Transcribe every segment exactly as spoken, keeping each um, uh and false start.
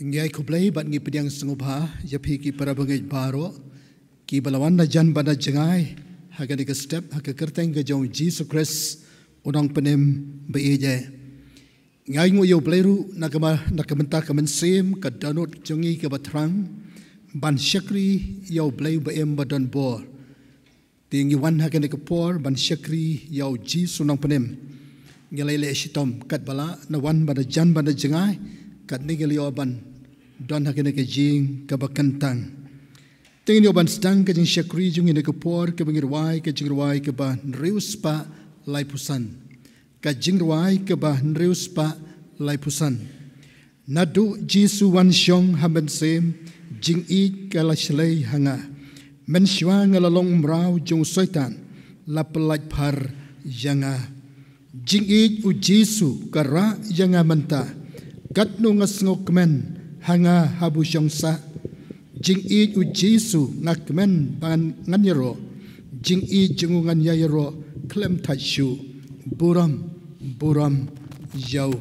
Ngi ai khublei bad ngi pdiang sngewbha ïa phi ki para bangeit baroh kiba la wan na jan bad na jngai ha kane ka step ha ka kyrteng ka jong Jisu Khrist u nongpynim ba ïeit. Ngi ai nguh ïa U Blei ruh na ka ma-, na ka bynta ka mynsiem ka dohnud jong ngi kaba thrang ban shakri ïa U Blei ba im ba don bor. Te ngi wan ha kane ka por ban shakri ïa U Jisu u nongpynim. Ngi la ïaleh shitom katba lah na wan bad na jan bad na jngai, katne ngi la ïoh ban don ha kane ka jing kaba kyntang. Te ngin ïoh ban sdang ka jingshakri jong ngi ha kane ka por kaba ngi rwai ka jingrwai kaba hynriew spah laiphew san. Ka jingrwai kaba hynriew spah laiphew san. Naduh Jisu wan shong ha mynsiem, jingïeit ka la shlei ha nga. Mynshuwa nga la long mraw jong u Soitan, la pyllait phar ïa nga. Jingïeit u Jisu ka rah ïa nga mynta, katno nga sngewkmen ha nga haba u shong sah. Jingïeit u Jisu nga kmen ba ngan ïaroh. Jingïeit jong u ngan ïa ïaroh khlem thait shuh. Burom, burom ïa u.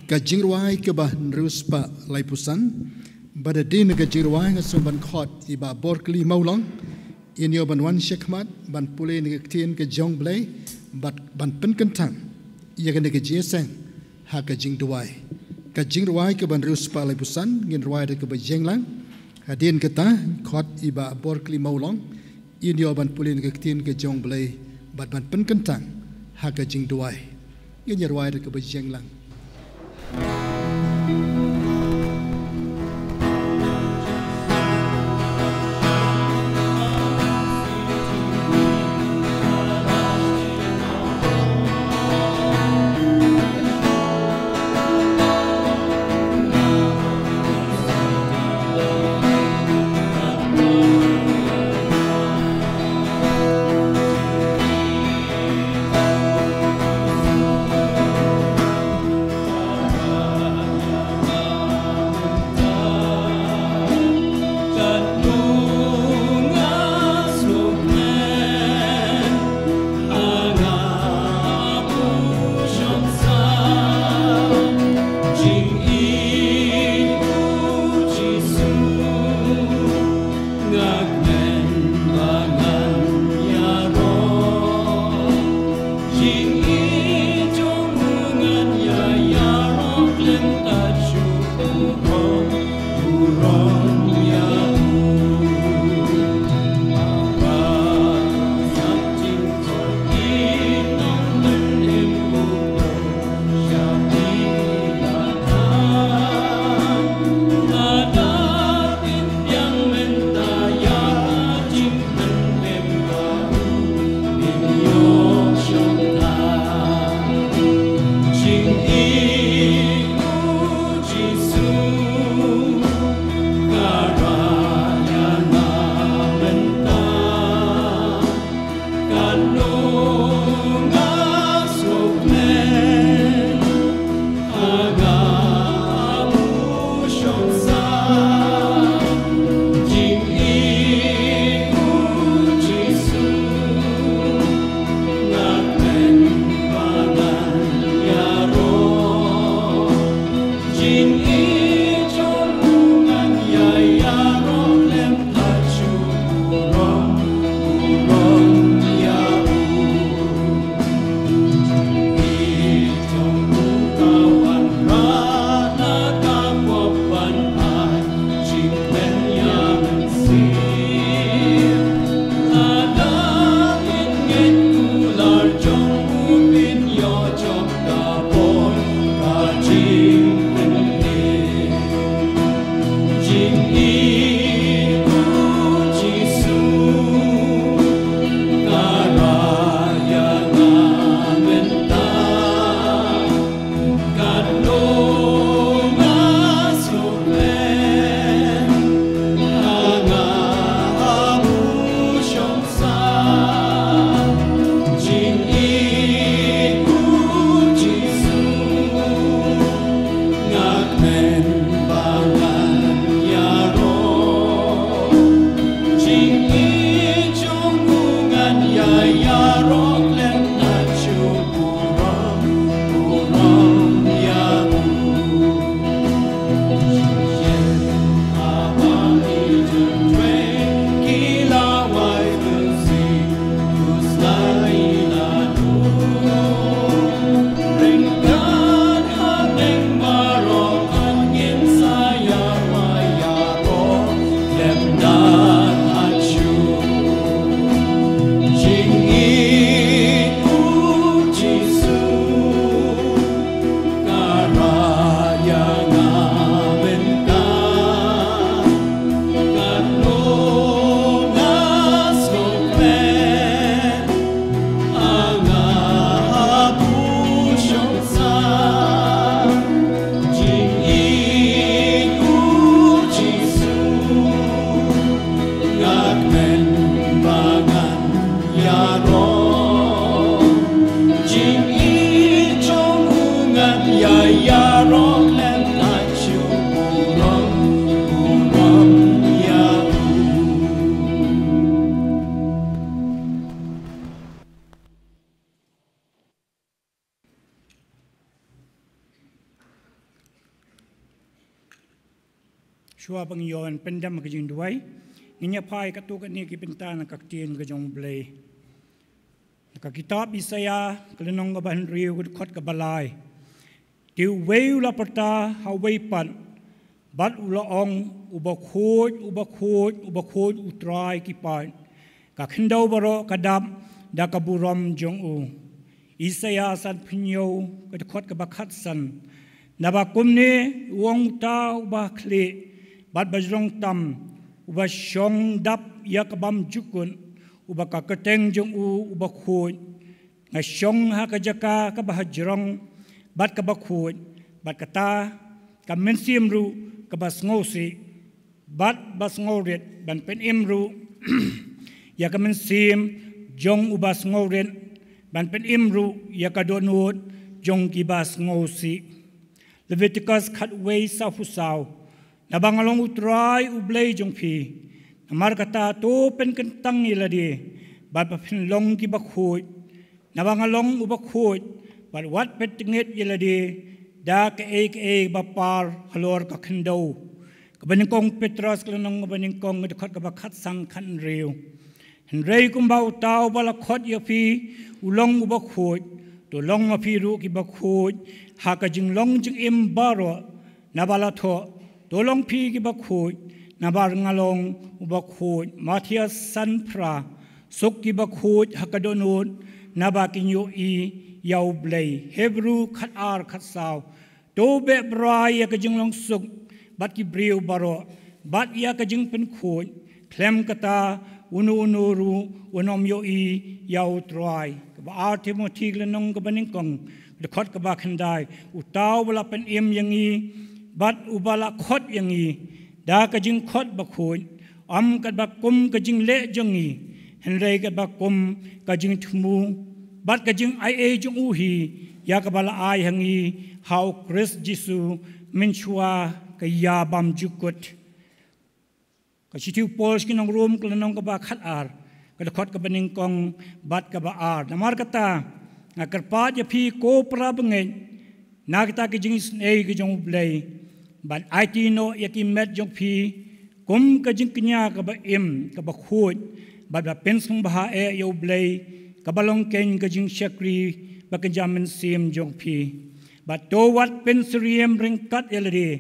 Ka jingrwai kaba hynriew spah laiphew san. Bad hadien ka jingrwai nga sngewbha ban khot ïa i Bah Borkli Mawlong. Ngin ïoh ban wan shakhmat ban pule na ka ktien ka jong U Blei bad ban pynkyntang ïa kane ka jingïaseng ha ka jingduwai. Ka jingrwai kaba hynriew spah laiphew san, ngin rwai da kaba ïeng lang. Hadien kata khot ïa i Bah Borkli Mawlong, ngin ïoh ban pule na ka ktien ka jong U Blei bad ban pynkyntang ha ka jingduwai. Ngin ïa rwai da kaba ïeng lang. Ïaroh, jingïeit jong u ngan ïa ïaroh lem ha shu burom, burom ïa u. Shuwa ba ngin ïoh ban pyndem ha ka jingduwai, ngin ïa phai katto katne ki bynta na ka ktien ka jong U Blei. Na ka kitab Isaïah, ka lynnong kaba hynriew, ka dkhot kaba lai. Te uwei u la pyrta ha uwei pat, bad u la ong, Uba khuid, uba khuid, uba khuid, U Trai ki paid. Ka khyndew baroh ka dap da ka burom jong u. Isaïah sanphew hynñiew, ka dkhot kaba khatsan. Naba kumne u ong uta uba khlieh bad ba jrong tam, uba shong dap ïa ka bymjukut, uba ka kyrteng jong u Uba Khuid. Nga shong ha ka jaka kaba hajrong bad kaba khuid, bad kata ka mynsiem ruh kaba sngewsih bad ba sngewrit, ban pynim ruh ïa ka mynsiem jong uba sngewrit, ban pynim ruh ïa ka dohnud jong kiba sngewsih. Leviticus khatwei, sawphew saw. Naba nga long U Trai U Blei jong phi. Namar kata to pynkyntang ïa lade, bad ba phin long kiba khuid. Naba nga long uba khuid, bad wat pyntngit ïa lade da kaei kaei ba par halor ka khyndew. Kaba nyngkong Petros, ka lynnong kaba nyngkong, ka dkhot kaba khatsan, khathynriew. Hynrei kumba uta uba la khot ïa phi u long uba khuid, to long ma phi ruh kiba khuid ha ka jinglong jingim baroh. Naba la thoh, To long phi kiba khuid, namar nga long uba khuid. Mathaios san phra. Suk kiba khuid ha ka dohnud, naba kin ïohi ïa U Blei. Hebru khatar, khatsaw. To beh brai ïa ka jinglong suk bad ki briew baroh, bad ïa ka jingpynkhuid. Khlem kata, uno uno ruh un ym ïohi ïa U Trai. Kaba ar Timothi, ka lynnong kaba nyngkong, ka dkhot kaba khyndai. Uta uba la pynim ïa ngi bad uba la khot ïa ngi da ka jingkhot bakhuid, ym katba kum ka jingleh jong ngi, hynrei katba kum ka jingthmu bad ka jingaiei jong u hi, ïa kaba la ai ha ngi ha U Khrist Jisu mynshuwa ka ïa bymjukut. Ka shithi u Paul sha ki nong Rom, ka lynnong kaba khatar, ka dkhot kaba nyngkong bad kaba ar. Namar kata, nga kyrpad ïa phi ko para bangeit, na kita ki jingisynei ki jong U Blei, ban aiti noh ïa ki met jong phi kum ka jingkñia kaba im, kaba khuid, bad ba pynsngewbha eh ïa U Blei, kaba long keiñ ka jingshakri bakynja mynsiem jong phi. Bad to wat pynsyriem ryngkat ïa lade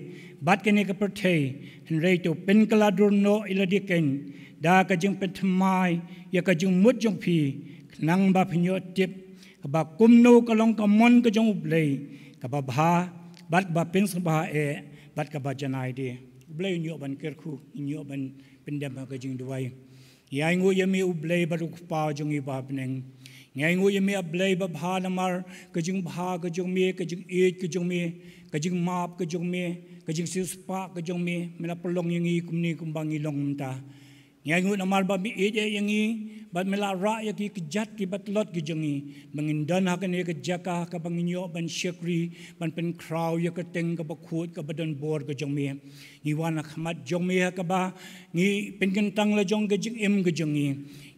bad kane ka pyrthei, hynrei to pynkylla dur noh ïa lade keiñ da ka jingpynthymmai ïa ka jingmut jong phi, khnang ba phin ïoh tip kaba kumno ka long ka mon ka jong U Blei, kaba bha, bad kaba pynsngewbha eh, bad kaba janai de. U Blei un ïoh ban kyrkhu, un ïoh ban pyndem ha ka jingduwai. Ngi ainguh ïa me U Blei bad U Kpa jong ngi ba ha bneng. Ngi ainguh ïa me A Blei babha namar ka jingbha ka jong me, ka jingïeit ka jong me, ka jingmap ka jong me, ka jingsiewspah ka jong me. Me la pynlong ïa ngi kumne kumba ngi long mynta. Ngi ainguh namar ba me ïeit ïa ngi, bad me la rah ïa ki kjat kiba tlot ki jong ngi, ba ngin don ha kane ka jaka kaba ngin ïoh ban shakri, ban pynkhraw ïa ka kyrteng kaba khuid kaba donbor ka jong me. Ngi wan ha khmat jong me ha kaba ngi pynkyntang la jong ka jingim ka jong ngi.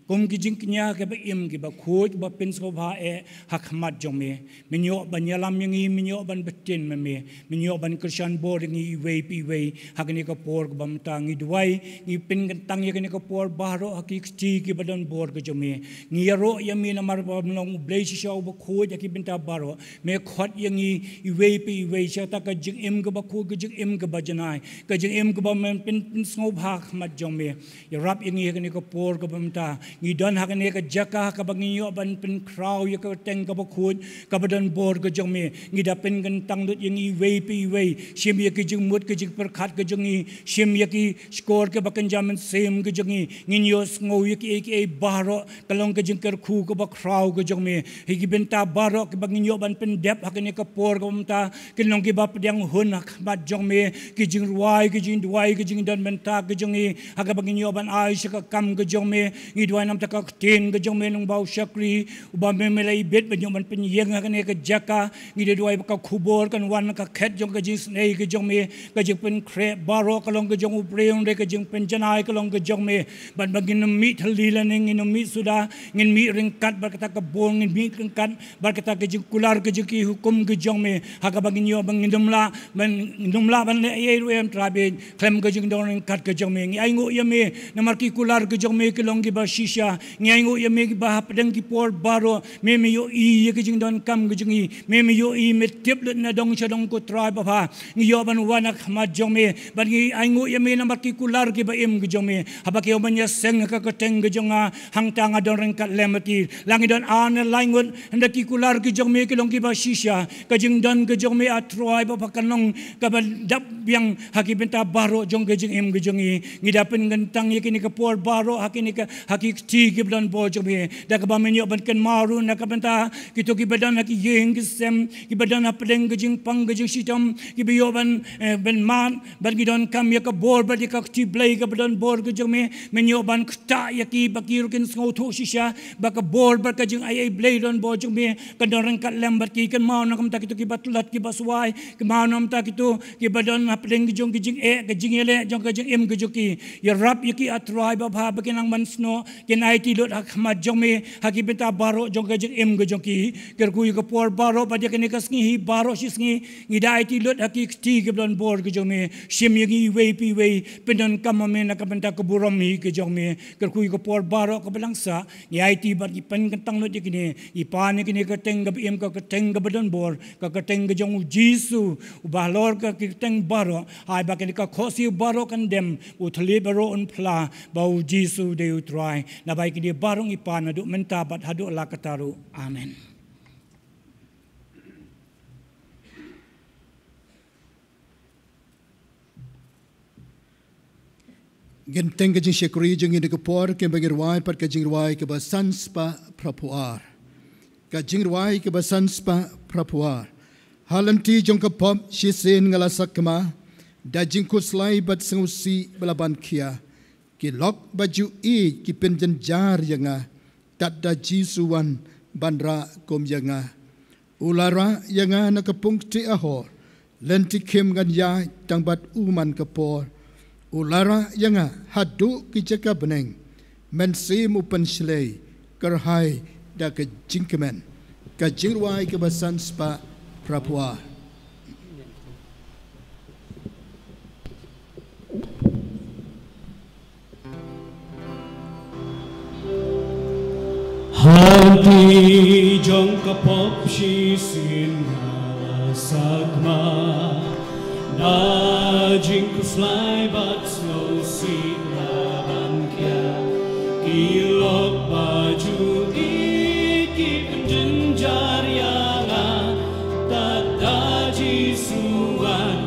Kum ki jingkñia kiba im kiba khuid ba pynsngewbha eh ha khmat jong me. Me ïoh ban ïalam ïa ngi, me ïoh ban btin ma me. Me ïoh ban kyrshan bor ïa ngi iwei pa iwei ha kane ka por kaba mynta. Ngi duwai, ngi pynkyntang ïa kane ka por baroh ha ki kti kiba donbor ka jong me. Ngi ïaroh ïa me namar ba me long U Blei shisha uba khuid ha ki bynta baroh. Me khot ïa ngi iwei pa iwei sha kata ka jingim kaba khuid, ka jingim kaba janai, ka jingim kaba men pyn, pynsngewbha ha khmat jong me. Ïarap ïa ngi ha kane ka por kaba mynta. Ngi don ha kane ka jaka kaba ngin ïoh ban pynkhraw ïa ka kyrteng kaba khuid kaba donbor ka jong me. Ngi da pynkyntang lut ïa ngi iwei pa iwei. Shim ïa ki jingmut ki jingpyrkhat ka jong ngi. Shim ïa ki shkor kiba kynja mynsiem ka jong ngi. Ngin ïohsngew ïa kiei kiei baroh. Ka long ka jingkyrkhu kaba khraw ka jong me. Ha ki bynta baroh kiba ngin ïoh ban pyndep ha kane ka por kaba mynta, kin long kiba pdiang hun ha khmat jong me. Ki jingrwai, ki jingduwai, ki jingdon bynta ka jong ngi, ha kaba ngin ïoh ban ai sha ka kam ka jong me. Ngi duwai namar ka ktien ka jong me, nongbaw shakri uba me me la ibit ban ïoh ban pynïeng ha kane ka jaka. Ngi da duwai ba ka khubor kan wan na ka khet jong ka jingisynei ka jong me, ka jingpynkhreh baroh ka long ka jong u briew, hynrei ka jingpynjanai ka long ka jong me. Bad ba ngin ym mih thylli lane ngin ym mih suda, ngin mih ryngkat bad kata ka bor, ngin mih ryngkat bad kata ka jingkular ka jong ki hukum ka jong me, ha kaba ngin ïoh ba ngin ym lah ban, ngin ym lah ban leh ei ei ruh em Trai, khlem ka jingdon ryngkat ka jong me. Ngi ainguh ïa me namar ki kular ka jong me ki long kiba shisha. Ngi ainguh ïa me ba hapdeng ki por baroh me me ïohi ïa ka jingdonkam ka jong ngi, me me ïohi, me tip lut na dong sha dong ko Trai Baba. Ngi ïoh ban wan ha khmat jong me bad ngi ainguh ïa me namar ki kular kiba im ka jong me. Haba ki ïoh ban ïaseng ha ka kyrteng ka jong nga, hangta nga don ryngkat lem bad ki. La ngi don ar ne lai ngut, hynrei ki kular ki jong me ki long kiba shisha. Ka jingdon ka jong me, ah Trai Baba, kan long kaba dap biang ha ki bynta baroh jong ka jingim ka jong ngi. Ngi da pynkyntang ïa kine ki por baroh ha kine ki, ha ki kti kiba don bor jong me, da kaba men ïoh ban kynmaw ruh na ka bynta kito kiba don ha ki ïing ki sem, kiba don hapdeng ka jingpang ka jingshitom, kiba ïoh ban, eh, ban mad. Bad ngi donkam ïa ka bor bad ïa ka kti Blei kaba don bor ka jong me. Men ïoh ban ktah ïa ki ba ki ruh kin sngewthuh shisha ba ka bor bad ka jingai ei Blei don bor jong me kan don ryngkat lem bad ki. Kynmaw na ka bynta kito kiba tlot, kiba swai, kynmaw na ka bynta kito kiba don hapdeng ka jong ka jingeh, ka jingïaleh jong ka jingim ka jong ki. Ïarap ïa ki, ah Trai Baba, ba kin nang ban snoh, kin aiti lut ha khmat jong me ha ki bynta baroh jong ka jingim ka jong ki. Kyrkhu ïa ka por baroh bad ïa kane ka sngi hi baroh shi sngi ngi da aiti lut ha ki kti kiba don bor ka jong me. Shim ïa ngi iwei pa iwei, pyndonkam ma me na ka bynta ka burom hi ka jong me. Kyrkhu ïa ka por baroh kaba dang sah, ngi aiti bad ngi pynkyntang lut ïa kine, ngi pan ïa kine ha ka kyrteng kaba im, ka kyrteng kaba don bor, ka kyrteng ka jong u Jisu uba halor ka kyrteng baroh. Ai ba kane ka khohsiew baroh kan dem, u thylliej baroh un phla ba u Jisu dei u Trai. Naba ïa kine baroh ngi pan naduh mynta bad haduh la katta ruh. Amen. Ngin teng ka jingshakri jong ngi ha kane ka por, kaba ngi rwai pat ka jingrwai kaba san spah phra phew ar. Ka jingrwai kaba san spah phra phew ar. Ha lynti jong ka pop shisien nga la sakma da jingkhuslai bad sngewsih ba la ban khia. Ki lok ba ju ïeit ki pynjynjar ïa nga, tad da Jisu wan ban rah kum ïa nga. U la rah ïa nga na ka pung kti ahor, lynti khim ngan ïaid tang bad u man ka por. U la rah ïa nga haduh ki jaka bneng, mynsiem u pynshlei, kyrhai da ka jingkmen. Ka jingrwai kaba san spah phra phew ar. Ha lynti jong ka pop shisien nga la sakma da jingkhuslai bad sngewsih la ban khia. Ki lok ba ju ïeit ki pynjynjar ïa nga, tad da Jisu wan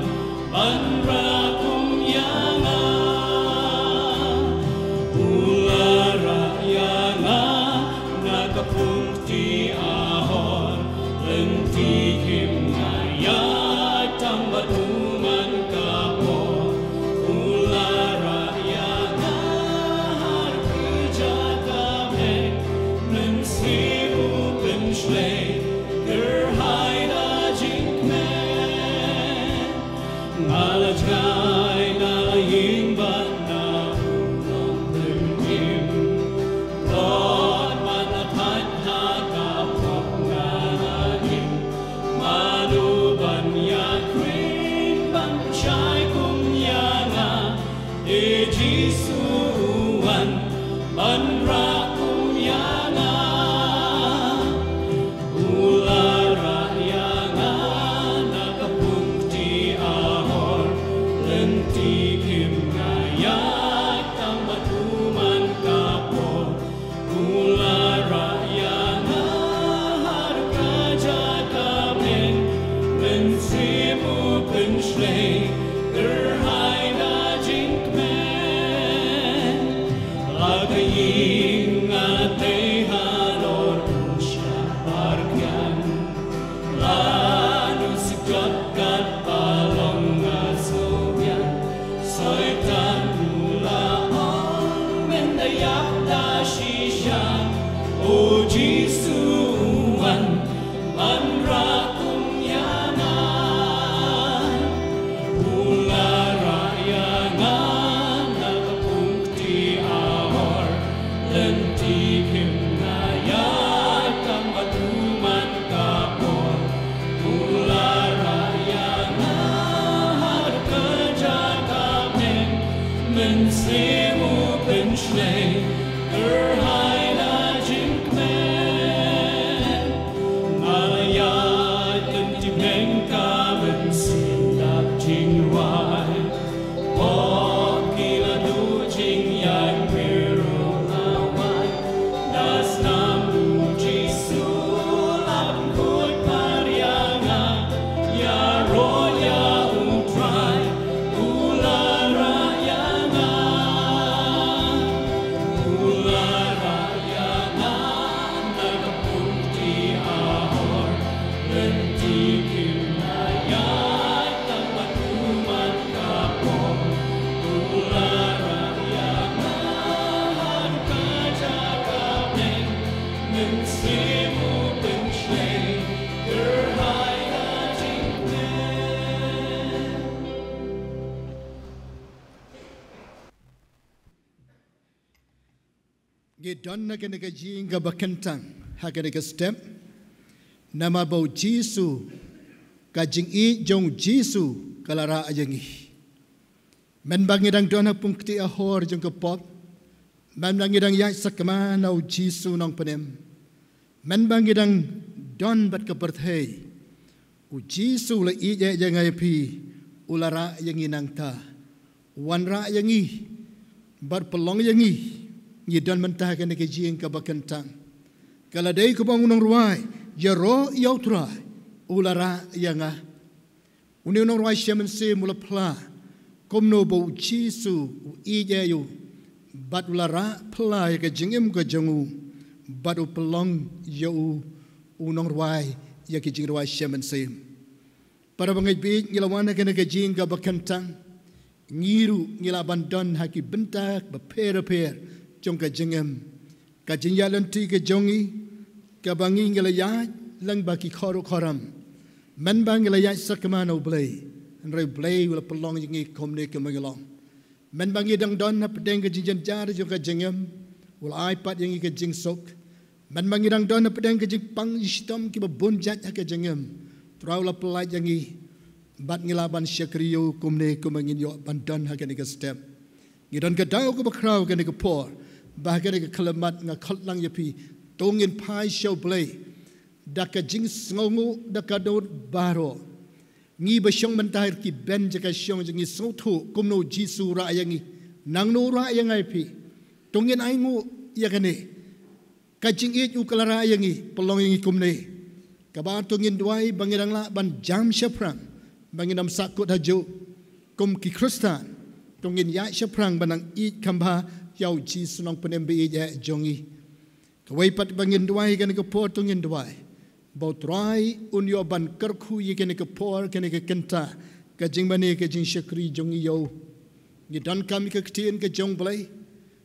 ban rah kum ïa nga. U la rah ïa nga na ka pung kti ahor, lynti khim nga ïaid tang bad u man ka por. U la rah ïa nga ha ki jaka bneng, O Jisu, wan ban rah kum ïa nga. U la rah ïa nga na ka pung kti ahor. Lynti kim nga ïaid tang bad u man ka por. U la rah ïa nga ha ka jaka bneng. Mynsiem u pynshlei kyrhai na jingkmen. Nga ïaid lynti bneng ka mynsiem dap jingrwai. Oh, ki la duh jingïaid, phi ruh la wai. Da snam u Jisu la pynkhuid par ïa nga. Ïaroh ïa U Trai, u la rah ïa nga. U la rah ïa nga na ka pung kti ahor. Lynti kim nga ïaid tang bad u man ka por. U la rah ïa nga ha ka jaka bneng. Mynsiem u pynshlei kyrhai na jingkmen. Ngi don ha kane ka jing kaba kyntang ha kane ka step. Namar ba U Jisu, ka jingïeit jong U Jisu ka la rah ïa ngi. Mynba ngi dang don ha pung kti ahor jong ka pop, mynba ngi dang ïaid sakma na U Jisu Nongpynim, mynba ngi dang don bad ka pyrthei, U Jisu u la ïeit ïa nga ïa phi, u la rah ïa ngi nangta. Wanrah ïa ngi bad pynlong ïa ngi, ngi don mynta ha kane ka jing kaba kyntang. Ka la dei kumba ong u nongrwai, ïaroh ïa U Trai, u la rah ïa nga. Une u nongrwai shiah mynsiem u la phla kumno ba U Jisu u ïeit ïa u bad u la rah phylla ïa ka jingim ka jong u, bad u pynlong ïa u u nongrwai ïa ki jingrwai shiah mynsiem. Para bangeit bieit, ngi la wan ha kane ka jing kaba kyntang. Ngi ruh ngi lah ban don ha ki bynta bapher bapher jong ka jingim. Ka jingïaid lynti ka jong ngi, kaba ngi ngi la ïaid lyngba ki khor u khoram. Mynba ngi la ïaid sakma na U Blei, hynrei U Blei u la pynlong ïa ngi kumne kumba ngi long. Mynba ngi dang don hapdeng ka jingjynjar jong ka jingim, u la ai pat ïa ngi ka jingsuk. Mynba ngi dang don hapdeng ka jingpang jingshitom kiba bun jait ha ka jingim, U Trai u la pynlait ïa ngi. Bad ngi lah ban shakri ïa u kumne kumba ngin ïoh ban don ha kane ka step. Ngi don ka daw kaba khraw kane ka por, ba ha kane ka khyllipmat nga khot lang ïa phi, to ngin phai sha U Blei da ka jingsngewnguh, da ka dohnud baroh. Ngi ba shong mynta ha ki bench jaka shong jong ngi, sngewthuh kumno U Jisu u rah ïa ngi. Nangno u rah ïa nga ïa phi? To ngin ainguh ïa kane. Ka jingïeit u ka la rah ïa ngi, pynlong ïa ngi kumne. Kaba ar, to ngin duwai ba ngin nang lah ban jam shaphrang, ba ngin ym sahkut hajuh kum ki Khristan. To ngin ïaid shaphrang ban nang ïeit khambha ïa U Jisu Nongpynim ba ïeit eh jong ngi. Kawei pat ba ngin duwai kane ka por, to ngin duwai ba U Trai un ïoh ban kyrkhu ïa kane ka por, kane ka kynta, ka jingmane, ka jingshakri jong ngi ïa u. Ngi donkam ïa ka ktien ka jong U Blei,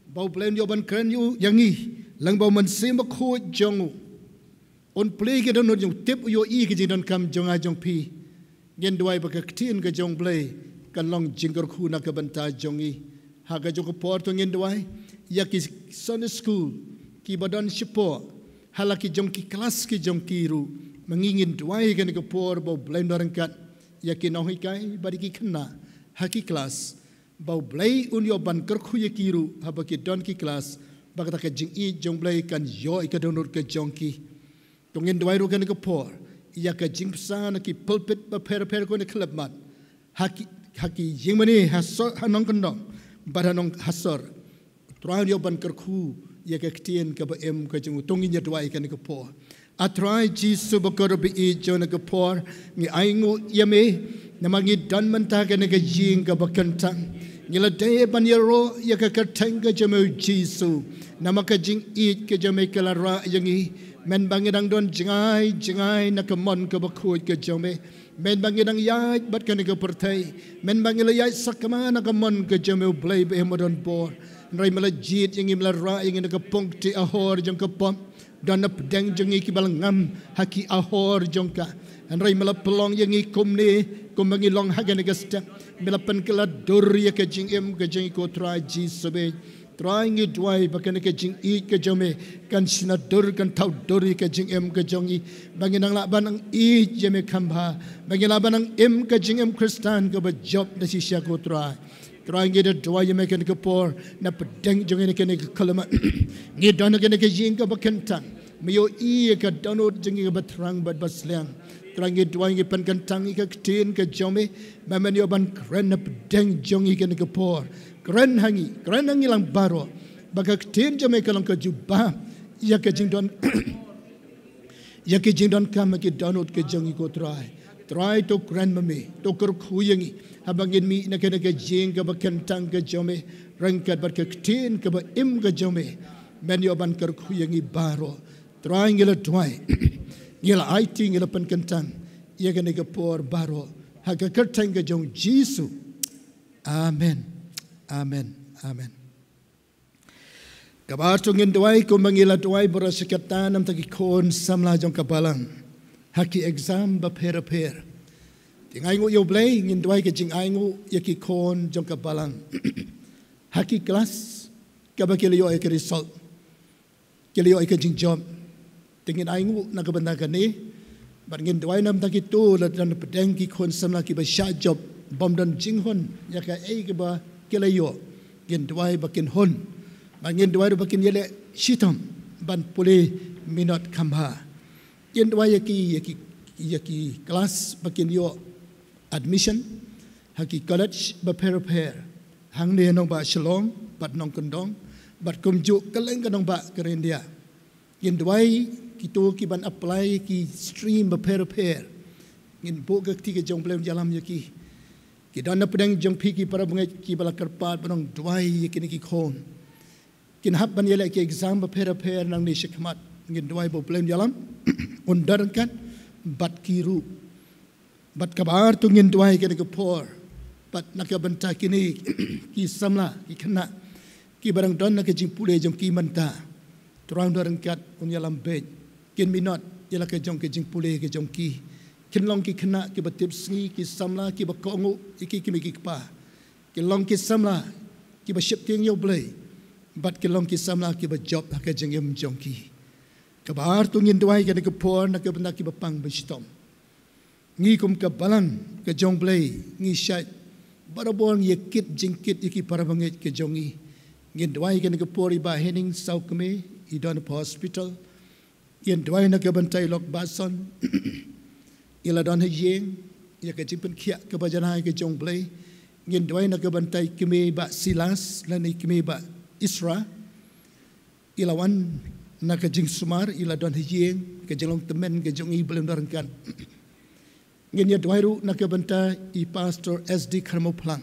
ba U Blei un ïoh ban kren ïa u, ïa ngi, lyngba U Mynsiem Bakhuid jong u. Un plie ïa ka dohnud jong u, tip u, ïohi ïa ka jingdonkam jong nga jong phi. Ngin duwai ba ka ktien ka jong U Blei kan long jingkyrkhu na ka bynta jong ngi. Ha kajuh ka por to ngin duwai ïa ki Sunday school, kiba don shapoh, ha la ki jong ki klas ki jong ki ruh. Ma ngi ngin duwai ha kane ka por ba U Blei un nang ryngkat ïa ki nonghikai bad ïa ki khynnah ha ki klas, ba U Blei un ïoh ban kyrkhu ïa ki ruh haba ki don ki klas, ba kata ka jingïeit jong U Blei kan ïoh ïa ka dohnud ka jong ki. To ngin duwai ruh ha kane ka por ïa ka jingbsa na ki pulpit bapher bapher ko ne khyllipmat, ha ki, ha ki ïingmane, ha sor, ha nongkyndong bad ha nong, ha sor. U Trai un ïoh ban kyrkhu ïa ka ktien kaba im ka jong u. To ngin ïa duwai ha kane ka por. A Trai Jisu bakordor ba ïeit, ha kane ka por ngi ainguh ïa me, namar ngi don mynta ha kane ka jing kaba kyntang. Ngi la dei ban ïaroh ïa ka kyrteng ka jong me, U Jisu, namar ka jingïeit ka jong me ka la rah ïa ngi. Mynba ngi dang don jngai jngai na ka mon kaba khuid ka jong me, mynba ngi dang ïaid bad kane ka pyrthei, mynba ngi la ïaid sakma na ka mon ka jong me, U Blei ba im ba don bor, Hynrei me la jied ïa ngi, me la rah ïa ngi na ka pung kti ahor jong ka pop. Don na pdeng jong ngi kiba la ngam ha ki ahor jong ka. Hynrei me la pynlong ïa ngi kumne, kumba ngi long ha kane ka step. Me la pynkylla dur ïa ka jingim ka jong ngi, ko Trai Jisu bad. Trai, ngi duwai ba kane ka jingïeit ka jong me kan shna dur, kan thaw dur ïa ka jingim ka jong ngi. Ba ngin nang lah ban nang ïeit ïa me kham bha. Ba ngin lah ban nang im ka jingim Khristan kaba jop da shisha, ko Trai. Trai, ngi da duwai ïa me kane ka por, na pdeng jong ngi na kane ka khyllipmat. Ngi don ha kane ka ïing kaba kyntang. Me ïohi ïa ka dohnud jong ngi kaba thrang bad ba sliang. Trai, ngi duwai, ngi pynkyntang ïa ka ktien ka jong me. Ba men ïoh ban kren na pdeng jong ngi kane ka por. Kren ha ngi, kren ha ngi lang baroh. Ba ka ktien jong me ka long ka jubab ïa ka jingdon ïa ki jingdonkam, ïa ki dohnud ki jong ngi, ko Trai. Trai, to kren ma me, to kyrkhu ïa ngi. Haba ngin mih na kane ka ïing kaba kyntang ka jong me, ryngkat bad ka ktien kaba im ka jong me. Men ïoh ban kyrkhu ïa ngi baroh. Trai, ngi la duwai, ngi la aiti, ngi la pynkyntang ïa kane ka por baroh ha ka kyrteng ka jong Jisu. Amen. Amen. Amen. Kaba ar to ngin duwai kumba ngi la duwai baroh shi katta namar ki khun samla jong ka balang ha ki exam bapher bapher. Te ngi ainguh ïa U Blei, ngin duwai ka jingainguh ïa ki khun jong ka balang ha ki klas kaba ki la ïoh ïa ka result, ki la ïoh ïa ka jingjop. Te ngin ainguh na ka bynta kane. Bad ngin duwai namar kito la don pdeng ki khun samla kiba shah jop, bym don jinghun ïa kaei kaba ki la ïoh. Ngin duwai ba kin hun. Bad ngin duwai ruh ba kin ïaleh shitom ban pule minot kham bha. Ngin duwai ïa ki, ïa ki, ïa ki klas ba kin ïoh admission ha ki college bapher bapher, hangne ha nongbah Shillong bad nongkyndong, bad kumjuh kylleng ka nongbah ka India. Ngin duwai kito ki ban apply ki stream bapher bapher. Ngin buh ka kti ka jong U Blei un ïalam ïa ki. Ki don na pdeng jong phi ki para bangeit kiba la kyrpad ban ong duwai ïa kine ki khun. Kin hap ban ïaleh ki exam bapher bapher nangne shakhmat. Ngin duwai ba U Blei un ïalam, un don ryngkat bad ki ruh. Bad kaba ar to ngin duwai kane ka por, bad na ka bynta kine ki samla, ki khynnah kiba dang don na ka jingpule jong ki mynta. Trai, un don ryngkat, un ïalam beit. Kin minot ïa la ka jong ka jingpule ka jong ki. Kin long ki khynnah kiba tipsngi, ki samla kiba kohnguh ïa ki kmie ki kpa. Kin long ki samla kiba sheptieng ïa U Blei. Bad kin long ki samla kiba jop ha ka jingim jong ki. Kaba ar to ngin duwai kane ka por na ka bynta kiba pang ba shitom. Ngi kum ka balang ka jong U Blei ngi shait barabor ngi ïakit jingkit ïa ki para bangeit ka jong ngi. Ngin duwai kane ka por ïa Bah Henning Sawkmie, i don ha hospital. Ngin duwai na ka bynta i lok Bah Son, i la don ha ïing, ïa ka jingpynkhiah kaba janai ka jong U Blei. Ngin duwai na ka bynta i kmie Bah Silas lane i kmie Bah Isra, i la wan na ka jingsumar, i la don ha ïing, ka jinglong tymmen ka jong i, U Blei un don ryngkat. Ngin ïa duwai ruh na ka bynta i Pastor S D Kharmawphlang.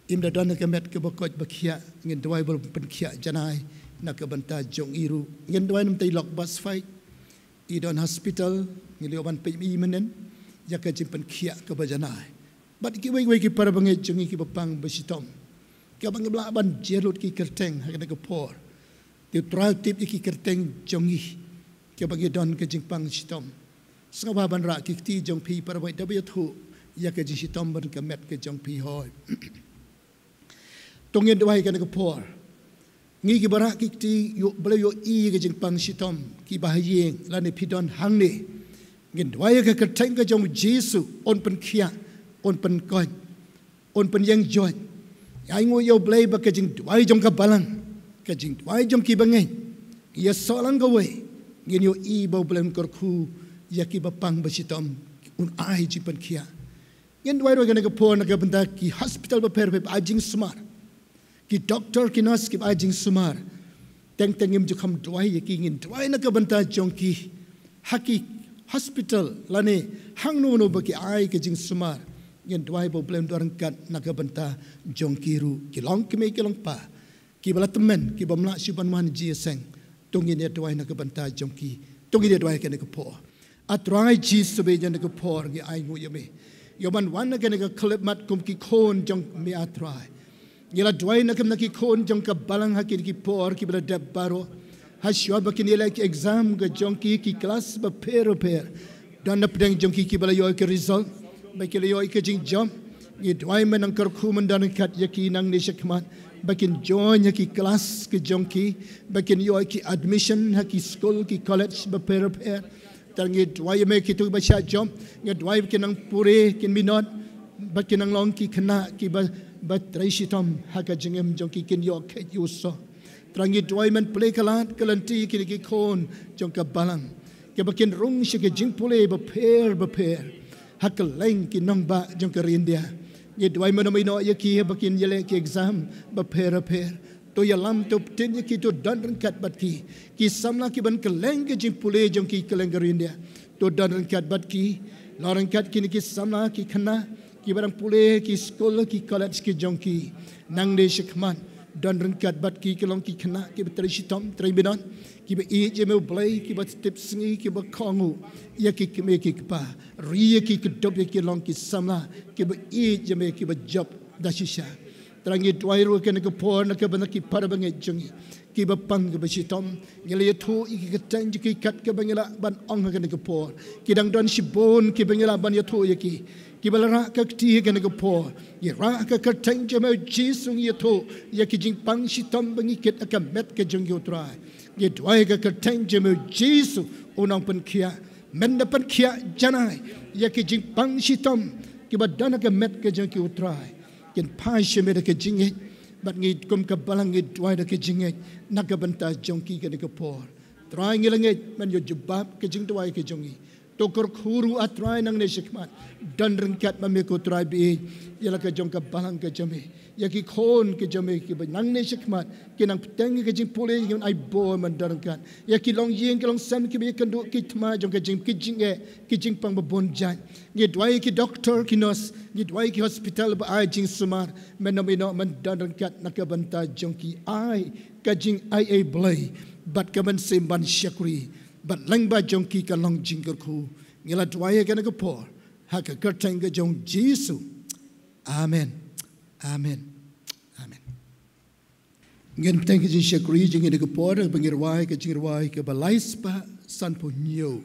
Im da don ha ka met kaba koit ba khiah, ngin duwai ba la pynkhiah janai na ka bynta jong i ruh. Ngin duwai na ka bynta i lok Bah Sfaid, i don hospital, ngin ïoh ban peit ïa i mynnin ïa ka jingpynkhiah kaba janai. Bad kiwei kiwei ki para bangeit jong ngi kiba pang ba shitom, kaba ngim lah ban jia lut ki kyrteng ha kane ka por. Te Trai, tip ïa ki kyrteng jong ngi kaba ngi don ka jingpang shitom. Sngewbha ban rah ki kti jong phi para bangeit da ba ïathuh ïa ka jingshitom ban ka met ka jong phi, hooid. To ngin duwai kane ka por. Ngi kiba rah ki kti, ïoh, U Blei, ïohi ïa ka jingpang shitom kiba ha ïing lane phi don hangne. Ngin duwai ïa ka kyrteng ka jong U Jisu, un pynkhiah, un pynkoit, un pynïeng joit. Ngi ainguh ïa U Blei ba ka jingduwai jong ka balang, ka jingduwai jong ki bangeit, ngi ïasoh lang kawei, ngin ïohi ba U Blei un kyrkhu ïa kiba pang ba shitom, un ai jingpynkhiah. Ngin duwai ruh kane ka por na ka bynta ki hospital bapher bapher ba ai jingsumar, ki doktor ki nurse kiba ai jingsumar. Teng teng ngim ju kham duwai ïa ki, ngin duwai na ka bynta jong ki ha ki hospital lane hangno hangno ba ki ai ka jingsumar. Ngin duwai ba U Blei un don ryngkat na ka bynta jong ki ruh, ki long kmie ki long kpa, kiba la tymmen, kibym lah shuh ban wan jingïaseng. To ngin ïa duwai na ka bynta jong ki. To ngin ïa duwai kane ka por. A Trai Jisu bad, ïa kane ka por ngi ainguh ïa me, ïa ban wan na kane ka khyllipmat kum ki khun jong me, A Trai. Ngi la duwai na ka bynta ki khun jong ka balang ha kine ki por kiba la dep baroh. Hashwa ba kin ïaleh ki exam ka jong ki, ki klas bapher bapher. Don na pdeng jong ki kiba la ïoh ïa ka result, ba ki la ïoh ïa ka jingjop. Ngi duwai men nang kyrkhu men don ryngkat ïa ki nangne shakhmat, ba kin join ha ki klas ka jong ki, ba kin ïoh ïa ki admission ha ki skul ki college bapher bapher. Trai ngi duwai ïa me kito ba shah jop, ngi duwai ba kin nang pure, kin minot, ba kin nang long ki khynnah kiba, ba trei shitom ha ka jingim jong ki, kin ïoh khet ïoh soh. Trai ngi duwai men plie ka lad ka lynti kine ki khun jong ka balang, kiba kin rung sha ka jingpule bapher bapher ha kylleng ki nongbah jong ka ri India. Ngi duwai men ym ïehnoh ïa ki ba kin ïaleh ki exam bapher bapher. To ïalam, to pyntin ïa ki, to don ryngkat bad ki. Ki samla kiban kylleng ka jingpule jong ki kylleng ka ri India, to don ryngkat bad ki. Long ryngkat kine ki samla ki khynnah kiba dang pule ki skul ki college ki jong ki nangne shakhmat. Don ryngkat bad ki, ki long ki khynnah kiba trei shitom trei minot, kiba ïeit ïa me U Blei, kiba tip sngi, kiba kohnguh ïa ki kmie ki kpa. Ri ïa ki, kdup ïa ki, long ki samla kiba ïeit ïa me, kiba jop da shisha. Trai ngi duwai ruh kane ka por na ka bynta ki para bangeit jong ngi kiba pang kiba shitom. Ngi la ïathuh ïa ki kyrteng jong ki kat kaba ngi lah ban ong ha kane ka por. Ki dang don shibun kiba ngi lah ban ïathuh ïa ki, kiba la rah ka kti ha kane ka por. Ngi rah ha ka kyrteng jong me U Jisu, ngi ïathuh ïa ki jingpang shitom ba ngi kit ha ka met ka jong ki, U Trai. Ngi duwai ha ka kyrteng jong me U Jisu, u nongpynkhiah, men da pynkhiah janai ïa ki jingpang shitom kiba don ha ka met ka jong ki, U Trai. Kin phai sha me da ka jingngeit, bad ngi kum ka balang ngi duwai da ka jingngeit na ka bynta jong ki kane ka por. Trai ngi la ngeit men ïoh jubab ka jingduwai ka jong ngi. To kyrkhu ruh A Trai nangne shakhmat. Don ryngkat ma me ko Trai baieit ïa la ka jong ka balang ka jong me, ïa ki khun ka jong me kiba nangne shakhmat ki nang bteng ïa ka jingpule, ïa ki ban ai bor, men don ryngkat ïa ki longïing ki longsem kiba ïakynduh ki thma jong ka jing, ki jingeh, ki jingpang ba bun jait. Ngi duwai ïa ki doktor ki nurse, ngi duwai ïa ki hospital ba ai jingsumar. Men ym ïehnoh, men don ryngkat na ka bynta jong ki, ai ka jingaiei Blei bad ka mynsiem ban shakri, bad lyngba jong ki ka long jingkyrkhu. Ngi la duwai ïa kane ka por ha ka kyrteng ka jong U Jisu. Amen. Amen. Amen. Ngin bteng ka jingshakri jong ngi ha kane ka por, ba ngin rwai ka jingrwai kaba lai spah sanphew hynñiew.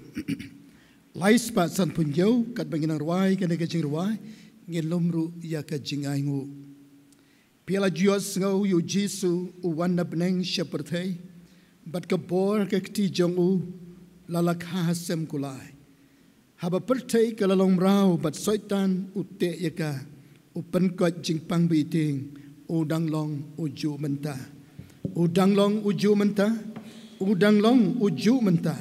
Lai spah sanphew hynñiew, katba ngin nang rwai kane ka jingrwai, ngin lum ruh ïa ka jingainguh. Phi la ju ïohsngew ïa U Jisu u wan na bneng sha pyrthei, bad ka bor ka kti jong u la la kha ha sem kulai. Haba pyrthei ka la long mraw bad Soitan u teh ïa ka, u pynkoit jingpang ba ïeit, u dang long ujuh mynta. U dang long ujuh mynta, u dang long ujuh mynta.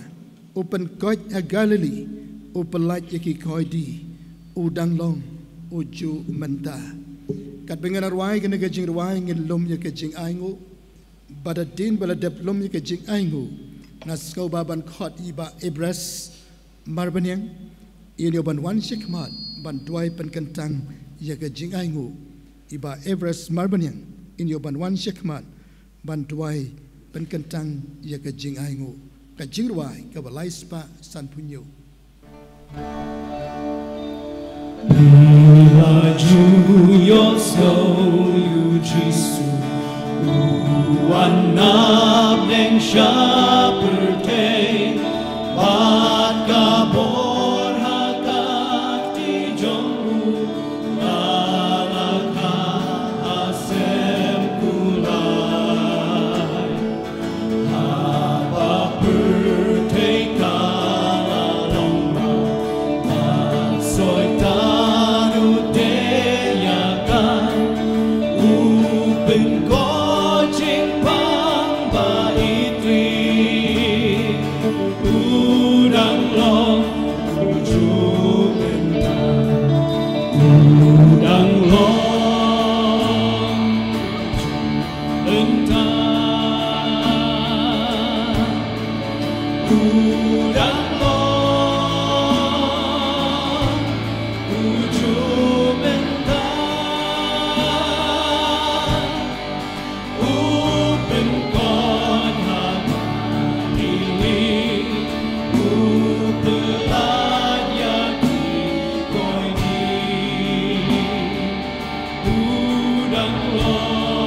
U pynkoit ha Galili, u pyllait ïa ki koidi, u dang long ujuh mynta. Katba ngin nang rwai kane ka jingrwai ngin lum ïa ka jingainguh. Bad hadien ba la dep lum ïa ka jingainguh, nga sngewbha ban khot ïa i Bah Everest Marbaniang, in ïoh ban wan shakhmat ban duwai pynkyntang ïa ka jingainguh. I Bah Everest Marbaniang, in ïoh ban wan shakhmat ban duwai pynkyntang ïa ka jingainguh. Ka jingrwai kaba lai spah sanphew hynñiew. Phi la ju ïohsngew ïa U Jisu u wan na bneng sha pyrthei, bad ka bor ha ka kti jong u la la kha ha sem kulai. Haba pyrthei ka la long mraw, Soitan u teh ïa ka, u pynkoit jingpang ba ïeit, u dang long ujuh mynta, u dang long mynta, u dang long ujuh mynta. U pynkoit ha Galili, u pyllait ïa ki koidi, u dang long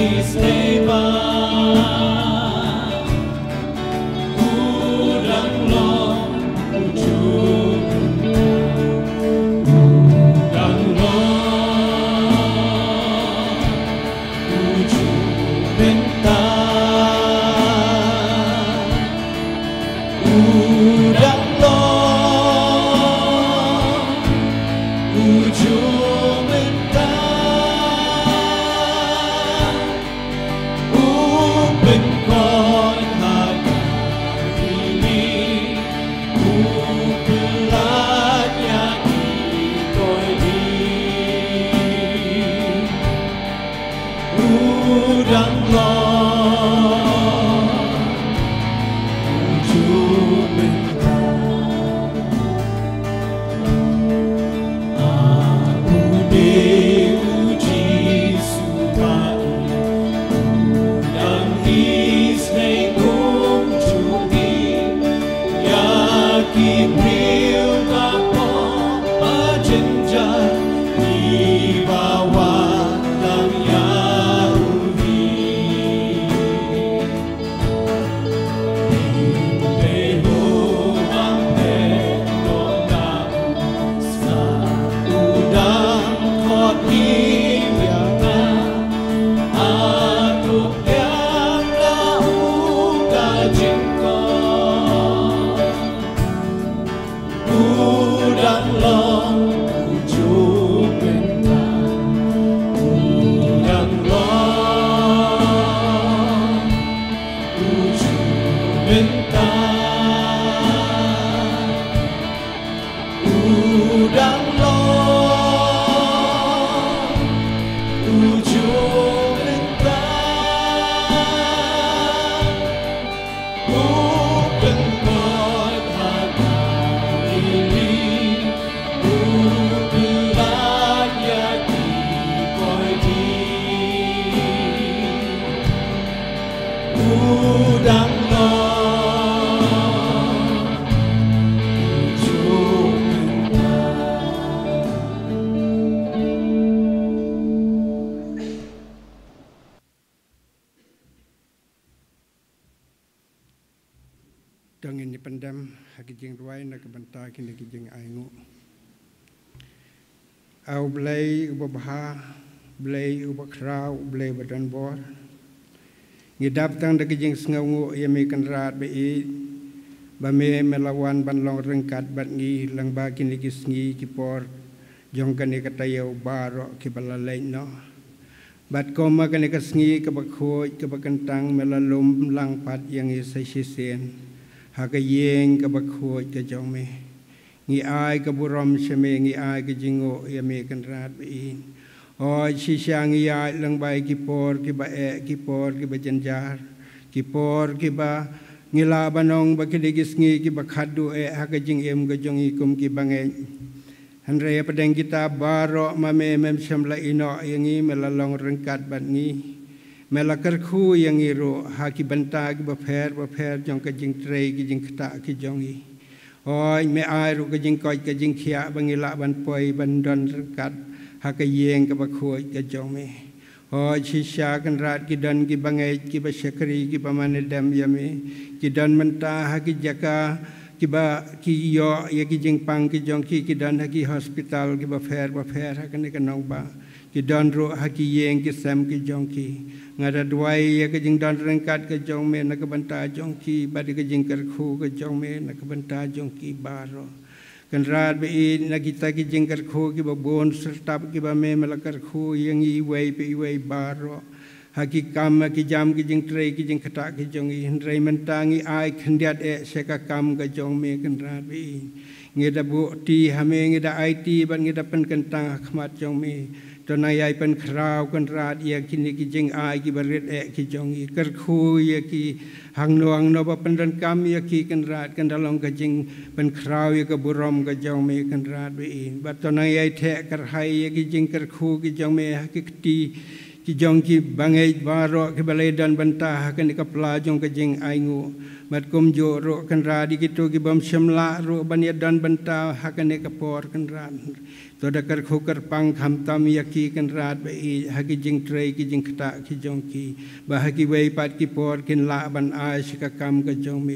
His neighbor, u dang long u ju mynta, u dang long u ju mynta, u dang long u ju mynta. U pynkoit ha ka ri, u pynlait ïa ki khuid. U dang long u ju mynta. A u dei u Jisu ba i, u dang isynei kumjuh ïa ki briew baroh ba jynjar, kiba wan lang ïa u hi. U dang long u ju mynta, u dang long u ju mynta, u dang long u ju mynta. U pynkoit ha ka ri, u pynlait ïa ki khuid. U dang long u ju mynta. To ngin ïa pyndem ha ki jingduwai na ka bynta kine ki jingainguh. A U Blei uba bha, Blei uba khraw, Blei uba don bor. Ngi dap tang da ki jingsngewnguh ïa me Kynrad ba ïeit, ba me, me la wan ban long ryngkat bad ngi lyngba kine ki sngi ki por jong kane ka taïew baroh kiba la leit noh. Bad kum ha kane ka sngi kaba khuid kaba kyntang me la lum lang pat ïa ngi sa shisien ha ka ïing kaba khuid ka jong me. Ngi ai ka burom sha me, ngi ai ka jingnguh ïa me Kynrad ba ïeit. Hooid shisha ngi ïaid lyngba ïa ki por kiba eh, ki por kiba jynjar, ki por kiba ngi lah ban ong ba ki dei ki sngi kiba khatduh eh ha ka jingim ka jong ngi kum ki bangeit. Hynrei hapdeng kita baroh ma me mem shym la ïehnoh ïa ngi, me la long ryngkat bad ngi. Me la kyrkhu ïa ngi ruh ha ki bynta kiba pher bapher jong ka jingtrei ki jingktah ki jong ngi. Hooid me ai ruh ka jingkoit ka jingkhiah ba ngi lah ban poi ban don ryngkat ha ka ïing kaba khuid ka jong me. Hooid shisha Kynrad ki don ki bangeit kiba shakri kiba mane dem ïa me. Ki don mynta ha ki jaka kiba ki ïoh ïa ki jingpang ki jong ki, ki don ha ki hospital kiba pher bapher ha kane ka nongbah. Ki don ruh ha ki ïing ki sem ki jong ki. Nga da duwai ïa ka jingdon ryngkat ka jong me na ka bynta jong ki bad ïa ka jingkyrkhu ka jong me na ka bynta jong ki baroh. Kynrad ba ïeit, na kita ki jingkyrkhu kiba bun syrtap kiba me, me la kyrkhu ïa ngi iwei pa iwei baroh ha ki kam ha ki jam ki jingtrei ki jingktah ki jong ngi. Hynrei mynta ngi ai khyndiat eh sha ka kam ka jong me Kynrad ba ïeit. Ngi da buh ti ha me, ngi da aiti bad ngi da pynkyntang ha khmat jong me. To nang ïai pynkhraw Kynrad ïa kine ki jingai kiba rit eh ki jong ngi. Kyrkhu ïa ki hangno hangno ba pyndonkam ïa ki Kynrad, kan da long ka jingpynkhraw ïa ka burom ka jong me Kynrad ba ïeit. Bad to nang ïai theh kyrhai ïa ki jingkyrkhu ki jong me ha ki kti ki jong ki bangeit baroh kiba la ïadon bynta ha kane ka pla jong ka jingainguh. Bad kumjuh ruh Kynrad ïa kito kibym shym lah ruh ban ïadon bynta ha kane ka por Kynrad. To da kyrkhu kyrpang khamtam ïa ki Kynrad ba ïeit ha ki jingtrei ki jingktah ki jong ki, ba ha kiwei pat ki por kin lah ban ai sha ka kam ka jong me.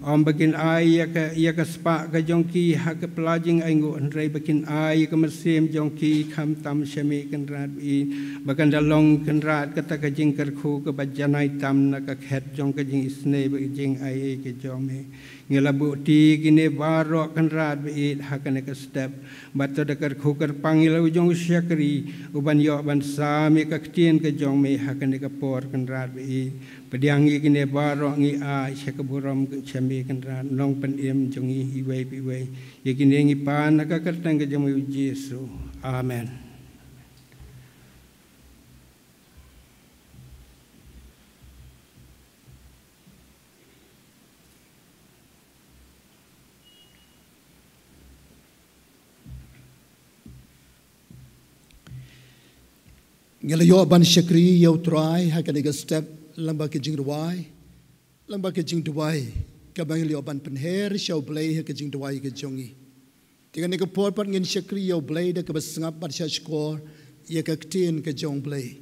Ym ba kin ai ïa ka, ïa ka spah ka jong ki ha ka pla jingainguh, hynrei ba kin ai ïa ka mynsiem jong ki khamtam sha me Kynrad ba ïeit, ba kan da long Kynrad kata ka jingkyrkhu kaba janai tam na ka khet jong ka jingisynei bad ka jingai ei ka jong me. Ngi la buh ti kine baroh Kynrad ba ïeit ha kane ka step. Bad to da kyrkhu kyrpang ïa la u jong u shakri uban ïoh ban sam ïa ka ktien ka jong me ha kane ka por Kynrad ba ïeit. Pdiang ïa kine baroh ngi ai sha ka burom sha me Kynrad Nongpynim jong ngi iwei pa iwei. Ïa kine ngi pan ha ka kyrteng ka jong me u Jisu. Amen. Ngi la ïoh ban shakri ïa u Trai ha kane ka step lyngba ka jingduwai, lyngba ka jingduwai kaba ngi la ïoh ban pynher sha u Blei ha ka jingduwai ka jong ngi. Te kane ka por pat ngin shakri ïa u Blei da kaba sngap bad sha shkor ïa ka ktien ka jong u Blei.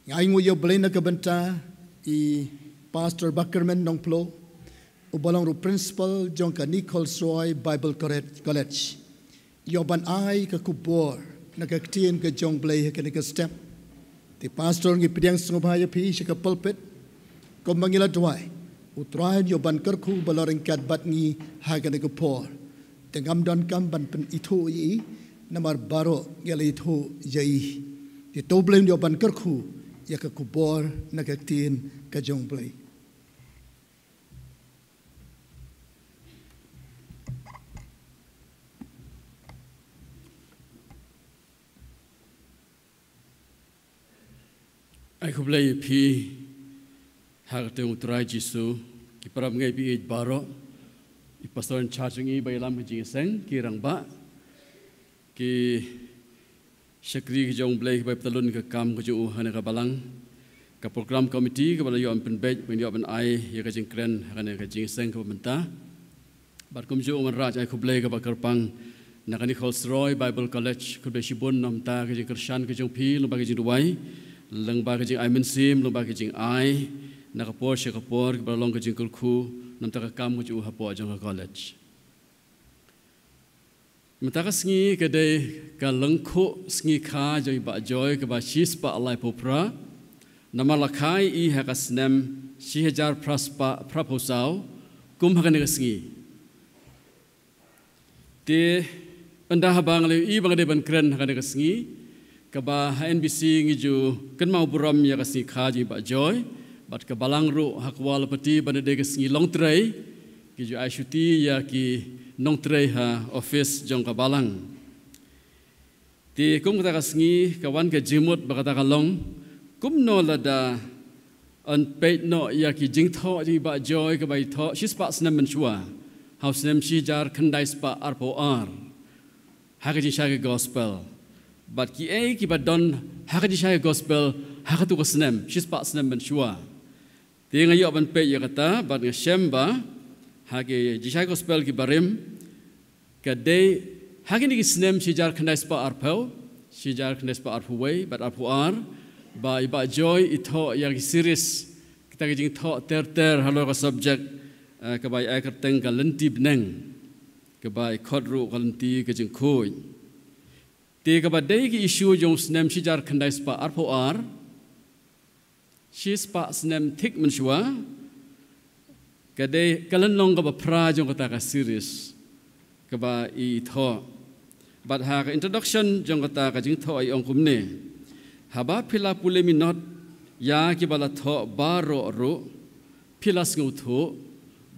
Nga ainguh ïa u Blei na ka bynta i Pastor Bakerman Nongplo, uba long ruh principal jong ka Nichols Roy Bible College, College. Ïoh ban ai ka khubor na ka ktien ka jong u Blei ha kane ka step. Te Pastor, ngi pdiang sngewbha ïa phi sha ka pulpit. Kumba ngi la duwai, u Trai un ïoh ban kyrkhu ba la ryngkat bad ngi ha kane ka por. Te ngam donkam ban pynithuh ïa i, namar baroh ngi la ithuh ïa i. Te to u Blei un ïoh ban kyrkhu ïa ka khubor na ka ktien ka jong u Blei. Ai khublei ïa phi ha ka kyrteng u Trai Jisu, ki para bangeit ba ïeit baroh, i pastor in charge jong ngi ba ïalam ka jingïaseng, ki rangbah, ki shakri ki jong u Blei kiba ïa talun ka kam ka jong u ha kane ka balang, ka program committee kaba la ïoh ban pynbeit, ban ïoh ban ai ïa ka jingkren ha kane ka jingïaseng kaba mynta. Bad kumjuh u Wanrah, ai khublei kaba kyrpang na ka Nichols Roy Bible College, khublei shibun na ka bynta ka jingkyrshan ka jong phi lyngba ka jingduwai, lyngba ka jingai mynsiem, lyngba ka jingai na ka por sha ka por, kaba la long ka jingkyrkhu na ka bynta ka kam ka jong u hapoh jong ka college. Mynta ka sngi ka dei ka lyngkhuh sngi kha jong i Bah Joy kaba shispah laiphew phra. Namar la kha ïa i ha ka snem shi hajar phra spah phraphew saw, kum ha kane ka sngi. Te ynda haba nga la ïohi ba nga dei ban kren ha kane ka sngi, kaba ha N B C ngi ju kynmaw burom ïa ka sngi kha jong i Bah Joy, bad ka balang ruh ha ka wal pati ba dei ka sngi longtrei, ki ju ai shuti ïa ki nongtrei ha office jong ka balang. Te kum kata ka sngi ka wan ka jingmut ba kata ka long, kumno lada yn peit noh ïa ki jingthoh jong i Bah Joy kaba i thoh shispah snem mynshuwa, ha u snem shi hajar khyndai spah arphew ar, ha ka jingshai ka gospel. Bad kiei kiba don ha ka jingshai ka gospel ha katu ka snem, shispah snem mynshuwa. Te nga ïoh ban peit ïa kata, bad nga shem ba ha ki jingshai gospel kiba rim, ka dei ha kine ki snem shi hajar khyndai spah arphew, shi hajar khyndai spah arphew wei bad arphew ar, ba i Bah Joy i thoh ïa ki series, kita ki jingthoh ter ter halor ka subject, eh, kaba i ai kyrteng ka Lynti Bneng, kaba i khot ruh ka Lynti ka Jingkhuid. Te kaba dei ki issue jong u snem shi hajar khyndai spah arphew ar, shispah snem thik mynshuwa, ka dei ka lynnong kaba phra jong kata ka series kaba i thoh. Bad ha ka introduction jong kata ka jingthoh i ong kumne: Haba phi la pule minot ïa kiba la thoh baroh ruh, phi la sngewthuh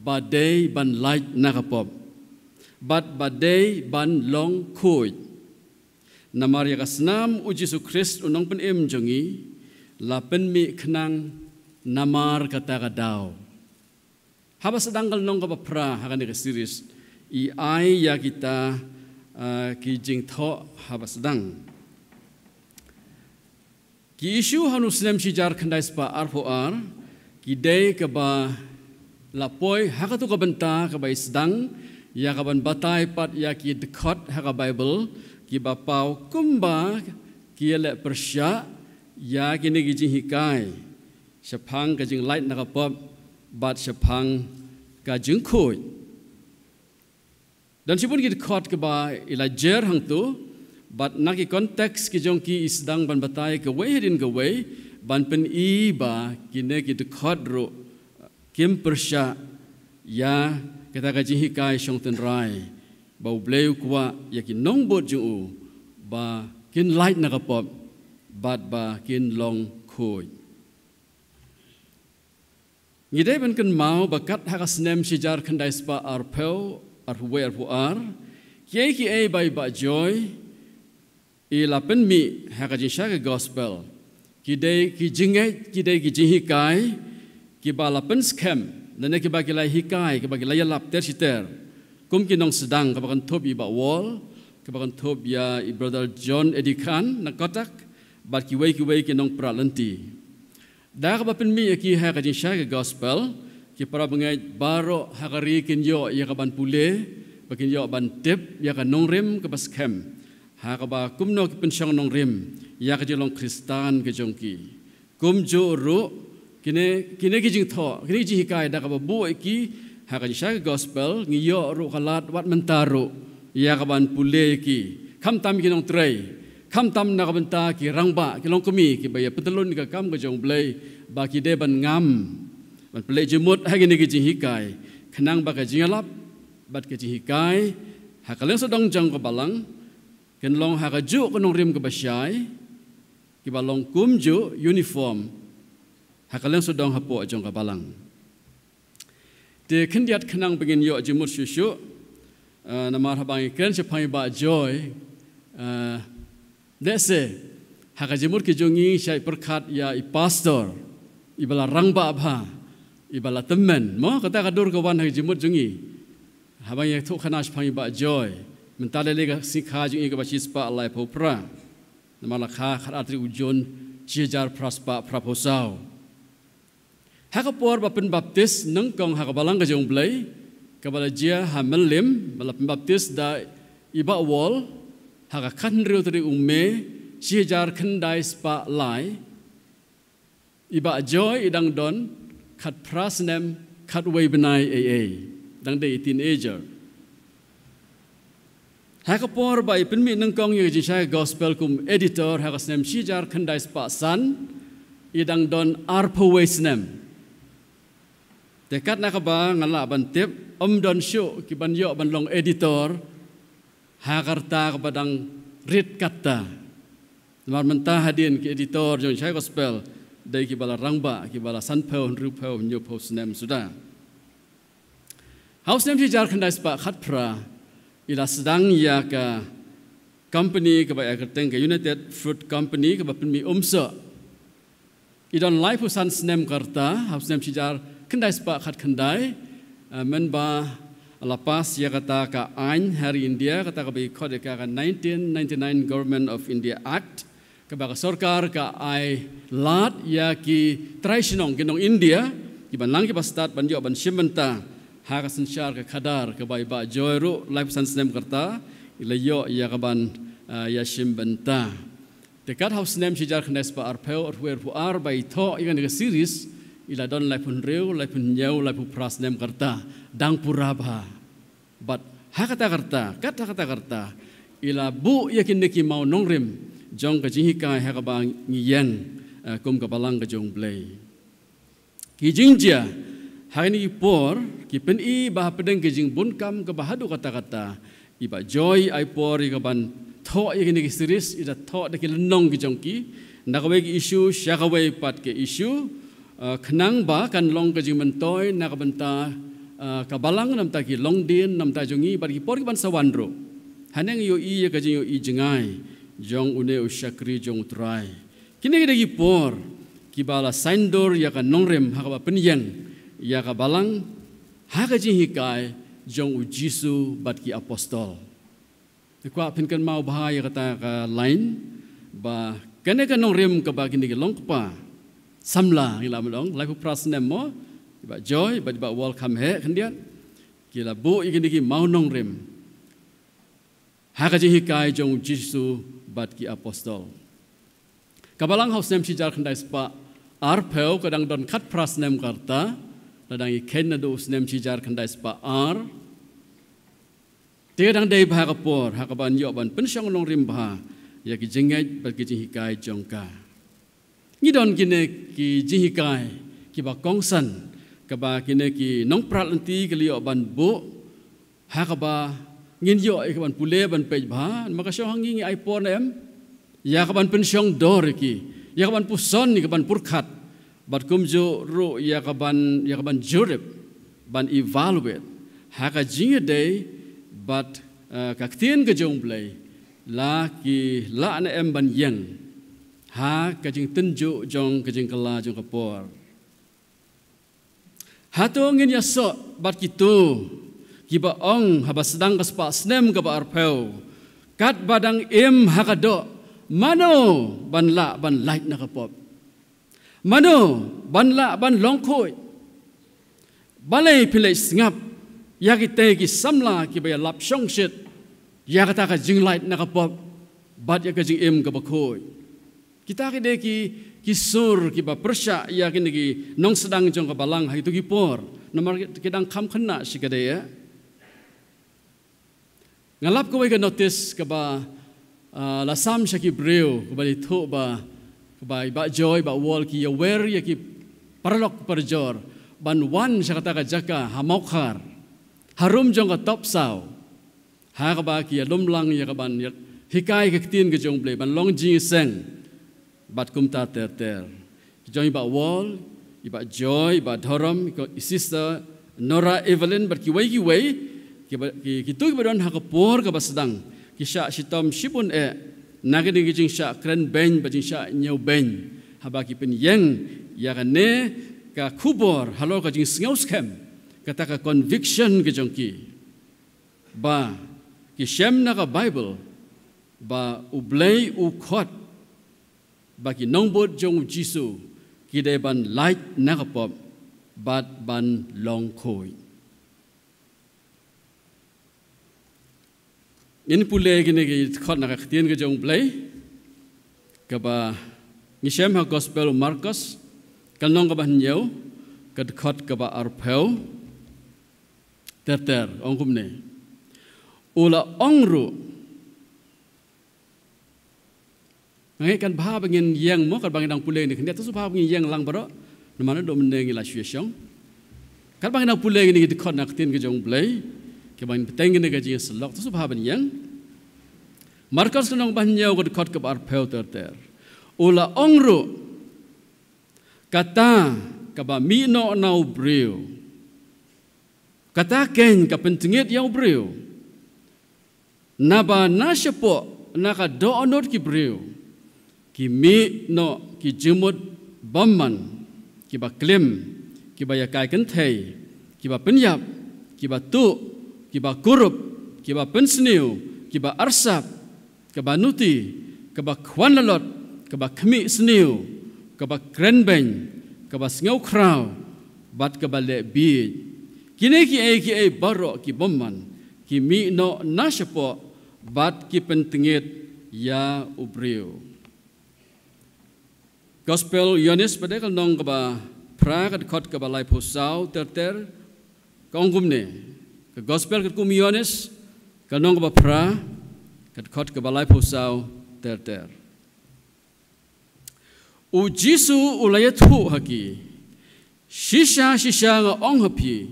ba dei ban lait na ka pop, bad ba dei ban long khuid. Namar ïa ka snam U Jisu Khrist U Nongpynim jong ngi la pynmih khnang namar kata ka daw. Haba sdang ka lynnong kaba phra ha kane ka series, i ai ïa kita, ah, ki jingthoh haba sdang. Ki issue ha u snem shi hajar khyndai spah arphew ar, ki dei kaba la poi ha katu ka bynta kaba i sdang ïa kaban batai pat ïa ki dkhot ha ka Baibl, kiba paw kumba ki ïaleh pyrshah ïa kine ki jinghikai shaphang ka jinglait na ka pop bad shaphang ka jingkhuid. Don shibun ki dkhot kiba i la jer hangto, bad na ki context ki jong ki i sdang ban batai kawei hadien kawei, ban pyni ba kine ki dkhot ruh kim pyrshah ïa kata ka jinghikai shong tynrai ba U Blei u kwah ïa ki nongbud jong u ba kin lait na ka pop bad ba kin long khuid. Ngi dei ban kynmaw ba kat ha ka snem shi hajar khyndai spah arphew, arphew wei, arphew ar, kiei kiei ba i Bah Joy i la pynmih ha ka jingshai ka gospel, ki dei ki jingngeit, ki dei ki jinghikai kiba la pynskhem, lane kiba ki la hikai, kiba ki la ïalap ter shi ter, kum ki nongsdang, kaba kynthup ïa i Bah Wall, kaba kynthup ïa i Brother John Eddie Khan na Kotak, bad kiwei kiwei ki nongpra lynti. Da kaba pynmih ïa ki ha ka jingshai ka gospel, ki para bangeit baroh ha ka ri kin ïoh ïa ka ban pule, ba kin ïoh ban tip ïa ka nongrim kaba skhem, ha kaba kumno ki pynshong nongrim ïa ka jinglong Khristan ka jong ki. Kumjuh ruh, kine, kine ki jingthoh, kine ki jinghikai da kaba buh ïa ki ha ka jingshai ka gospel, ngi ïoh ruh ka lad wat mynta ruh ïa ka ban pule ïa ki. Khamtam ki nongtrei, khamtam na ka bynta ki rangbah, ki longkmie, kiba ïa pyntyllun ïa ka kam ka jong U Blei, ba ki dei ban ngam, ban pynleit jingmut ha kine ki jinghikai, khnang ba ka jingïalap bad ka jinghikai ha ka liang sawdong jong ka balang kin long ha kajuh ka nongrim kaba shai, kiba long kumjuh, uniform, ha ka liang sawdong hapoh jong ka balang. Te khyndiat khnang ba ngin ïoh jingmut shuh shuh, eh, namar haba ngi kren shaphang i Bah Joy, eh, lehse ha ka jingmut ka jong ngi shait pyrkhat ïa i pastor iba la rangbah bha, iba la tymmen. Mo, kata ka dur ka wan ha ka jingmut jong ngi. Haba ngi ïathuh khana shaphang i Bah Joy, mynta lei lei ka sngi kha jong i kaba shispah laiphew phra, namar la kha khatar tarik u Jun shi hajar phra spah phraphew saw. Ha ka por ba pynbaptis nyngkong ha ka balang ka jong U Blei, kaba la jia ha Mylliem, ba la pynbaptis da i Bah Wall ha ka khathynriew tarik u May shi hajar khyndai spah lai, i Bah Joy i dang don khatphra snem khatwei bnai ei ei, dang dei i teenager. Ha ka por ba i pynmih nyngkong ïa ka jingshai gospel kum editor ha ka snem shi hajar khyndai spah san, i dang don arphew wei snem. Te kat na kaba nga lah ban tip, ym don shuh ki ban ïoh ban long editor ha ka rta kaba dang rit katta. Namar mynta hadien ki editor jong Shai Gospel dei kiba la rangbah, kiba la sanphew, hynriewphew, hynñiewphew snem suda. Ha u snem shi hajar khyndai spah khatphra, i la sdang ïa ka company kaba ïa kyrteng ka United Fruit Company, kaba pynmih umsoh. I don laiphew san snem ka rta, ha u snem shi hajar khyndai spah khatkhyndai, eh, mynba la pass ïa kata ka aiñ ha ri India, kata kaba i khot ïa ka ka nineteen ninety-nine Government of India Act, kaba ka sorkar ka ai lad ïa ki trai shnong, ki nong India, ki ban lang ki ba stad ban ïoh ban shim bynta ha ka synshar ka khadar, kaba i Bah Joy ruh laiphew san snem ka rta i la ïoh ïa ka ban, eh, ïa shim bynta. Te kat ha u snem shi hajar khyndai spah arphew, arphew wei, arphew ar ba i thoh ïa kane ka series, i la don laiphew hynriew, laiphew hynñiew, laiphew phra snem ka rta, dang pura bha. Bad ha kata ka rta, kat ha kata ka rta, i la buh ïa kine ki mawnongrim jong ka jinghikai ha kaba ngi ïeng, eh, kum ka balang ka jong U Blei. Ki jingjia ha kine ki por ki pyni ba hapdeng ki jingbun kam kaba haduh katta katta, i Bah Joy i ai por ïa ka ban thoh ïa kine ki series, i da thoh da ki lynnong ki jong ki, na kawei ka issue sha kawei pat ka issue, eh, khnang ba kan long ka jingmyntoi na ka bynta, eh, ka balang, na bynta ki longdien, na bynta jong ngi bad ki por ki ban sa wan ruh. Haneng ïohi ïa ka jingïohi jngai jong une u shakri jong U Trai. Kine ki dei ki por kiba la saiñdur ïa ka nongrim ha kaba pynïeng ïa ka balang ha ka jinghikai jong U Jisu bad ki apostol. Te kwah phin kynmaw bha ïa kata ka line, ba kane ka nongrim kaba kine ki longkpa samla, ngi la mad ong, laiphew phra snem mo, i Bah Joy bad i Bah Wall kham heh khyndiat, ki la buh ïa kine ki mawnongrim. Ha ka jinghikai jong u Jisu bad ki apostol. Ka Balang ha u snem shi hajar khyndai spah arphew ka dang don khatphra snem ka rta, la dang ïakheiñ naduh u snem shi hajar khyndai spah ar. Te ka dang dei bha ka por ha kaban ïoh ban pynshong nongrim bha ïa ki jingngeit bad ki jinghikai jong ka. Ngi don kine ki jinghikai kiba kongsan, kaba kine ki nongprat lynti ki la ïoh ban buh, ha kaba ngin ïoh ïa kaban pule ban peit bha, namar ka shong ha ngi, ngi ai por ne em ïa kaban pynshong dor ïa ki, ïa kaban puson, ïa kaban pyrkhat, bad kumjuh ruh ïa kaban, ïa kaban jurip, ban evaluate ha ka jingïadei bad, eh, ka ktien ka jong u Blei, la ki lah ne em ban ïeng ha ka jingtynjuh jong ka jingkylla jong ka por. Hato ngin ïasoh bad kito kiba ong haba sdang ka spah snem kaba arphew, katba dang im ha ka doh, mano ban lah ban lait na ka pop? Mano ban lah ban long khuid? Balei phi leit sngap ïa kitei ki samla kiba ïalap shongshit ïa kata ka jinglait na ka pop bad ïa ka jingim kaba khuid? Kita ki dei ki, ki sur kiba pyrshah ïa kine ki nongsdang jong ka Balang ha kito ki por. Namar ki dang kham khynnah shikatdei, eh. Nga lap kawei ka notis kaba, ah, la sam sha ki briew, kaba la ïathuh ba, kaba i Bah Joy, i Bah Wall ki ïawer ïa ki paralok parajor ban wan sha kata ka jaka ha Mawkhar, harum jong ka Topsaw, ha kaba ki ïalum lang ïa kaban ïa hikai ka ktien ka jong u Blei, ban long jingïaseng bad kumta ter ter. Ki jong i Bah Wall, i Bah Joy, i Bah Dhorom, i ko-, i Sister Nora Evelyn bad kiwei kiwei, kiba, ki, kito kiba don ha ka por kaba sdang, ki shah shitom shibun eh na kine ki jingshah kren beiñ bad jingshah ñiewbeiñ, haba ki pynïeng ïa kane ka khubor halor ka jingsngew skhem, kata ka conviction ka jong ki, ba ki shem na ka Baibl ba u Blei u khot ba ki nongbud jong u Jisu ki dei ban lait na ka pop bad ban long khuid. Ngin pule kine ki dkhot na ka ktien ka jong u Blei, kaba ngi shem ha Gospel u Markos, ka lynnong kaba hynñiew, ka dkhot kaba arphew ter ter, ong kumne: U la ong ruh, nga ngeit kan bha ba ngin ïeng mo, katba ngi dang pule kine ki khyndiat, to sngewbha ba ngin ïeng lang baroh, namar naduh mynne ngi la shu ïashong. Katba ngi dang pule kine ki dkhot na ka ktien ka jong u Blei, kiba ngin bteng kine ka jingïasyllok, to sngewbha ban ïeng. Markos ka lynnong ba hynñiew, ka dkhot kaba arphew ter ter. U la ong ruh, kata kaba mih noh na u briew, kata keiñ ka pyntngit ïa u briew. Naba na shapoh na ka dohnud ki briew ki mih noh ki jingmut bymman, kiba klim, kiba ïakai kynthei, kiba pynïap, kiba tuh, kiba kurup, kiba pynsniew, kiba arsap, kaba nuti, kaba khwan lalot, kaba khmih sniew, kaba kren beiñ, kaba sngew khraw, bad kaba leh bieit. Kine kiei kiei baroh ki bymman ki mih noh na shapoh bad ki pyntngit ïa u briew. Gospel Ïoannis pat de, ka lynnong kaba phra, ka dkhot kaba laiphew saw ter ter, ka ong kumne. Ka Gospel katkum Ïoannis, ka lynnong kaba phra, ka dkhot kaba laiphew saw ter ter. U Jisu u la ïathuh ha ki, shisha shisha nga ong ha phi,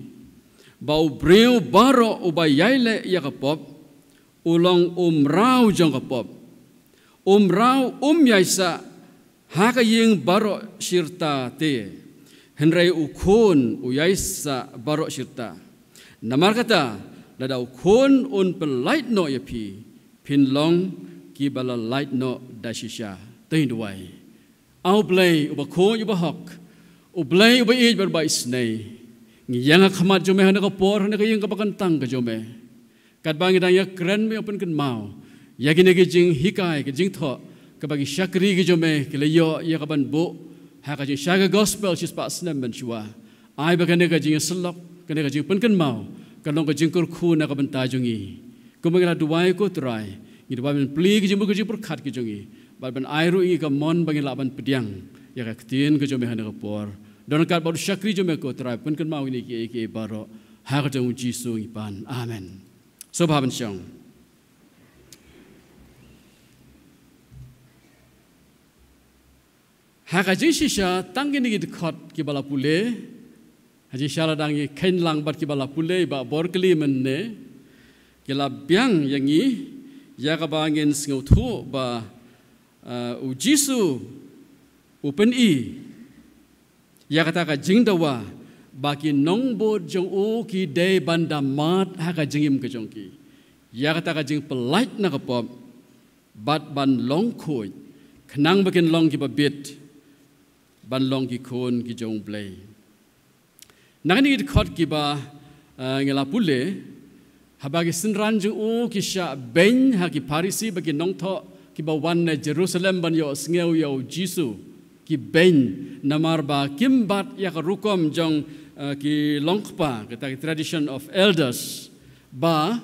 ba u briew baroh uba ïai leh ïa ka pop u long u mraw jong ka pop. U mraw um ïai sah ha ka ïing baroh shirta te, hynrei u khun u ïai sah baroh shirta. Namar kata, lada u khun un pynlait noh ïa phi, phin long kiba la lait noh da shisha. To ngin duwai. A u Blei uba khuid uba hok, u Blei uba ïeit bad uba isynei, ngi ïeng ha khmat jong me ha kane ka por, ha kane ka ïing kaba kyntang ka jong me. Katba ngi dang ïakren, me pynkynmaw ïa kine ki jinghikai, ki jingthoh kaba ki shakri ki jong me ki la ïoh ïa kaban buh ha ka jingshai ka gospel shispah snem mynshuwa. Ai ba kane ka jingïasyllok, kane ka jingpynkynmaw kan long ka jingkyrkhu na ka bynta jong ngi. Kumba ngi la duwai ko Trai, ngi duwai ban plie ki jingmut ki jingpyrkhat ki jong ngi, bad ban ai ruh ïa ngi ka mon ba ngin lah ban pdiang ïa ka ktien ka jong me ha kane ka por. Don ryngkat bad u shakri jong me ko Trai, pynkynmaw ïa ngi kiei kiei baroh, ha ka kyrteng u Jisu ngi pan. Amen. Sngewbha ban shong. Ha ka jingshisha tang kine ki dkhot kiba la pule, ha jingshisha lada ngi kheiñ lang bad kiba la pule ïa Bah Borkli mynne, ki la biang ïa ngi ïa kaba ngin sngewthuh ba, eh, u Jisu u pyni ïa kata ka jingdawa ba ki nongbud jong u ki dei ban da mad ha ka jingim ka jong ki ïa kata ka jingpyllait na ka pop, bad ban long khuid, khnang ba kin long kiba bit, ban long ki khun ki jong u Blei. Na kine ki dkhot kiba, eh, ngi la pule, haba ki synran jong u ki shah beiñ ha ki Pharisi bad ki nongthoh kiba wan na Jerusalem ban ïohsngew ïa u Jisu, ki beiñ namar ba kim bat ïa ka rukom jong, eh, ki longkpa, kata ki tradition of elders, ba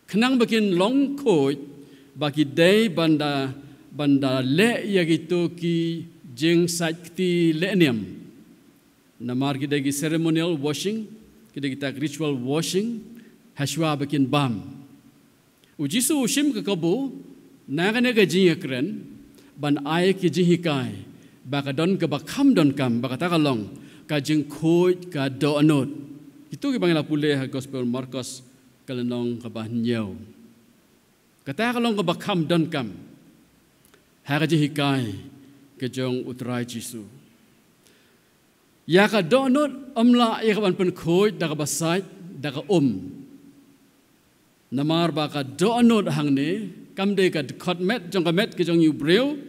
khnang ba kin long khuid, ba ki dei ban da, ban da leh ïa kito ki jingsait kti leh niam. Namar ki dei ki ceremonial washing, ki dei kita ki ritual washing, hashwa ba kin bam. U Jisu u shim ka kabu na kane ka jingïakren ban ai ki jinghikai ba ka don kaba kham donkam, ba kata ka long ka jingkhuid ka dohnud. Kito kiba ngi la pule ha Gospel Markos ka lynnong kaba hynñiew. Kata ka long kaba kham donkam ha ka jinghikai ka jong u Trai Jisu. Ïa ka dohnud ym lah ïa ka ban pynkhuid da kaba sait, da ka um. Namar ba ka dohnud hangne kam dei ka dkhot met jong ka met ka jong u briew,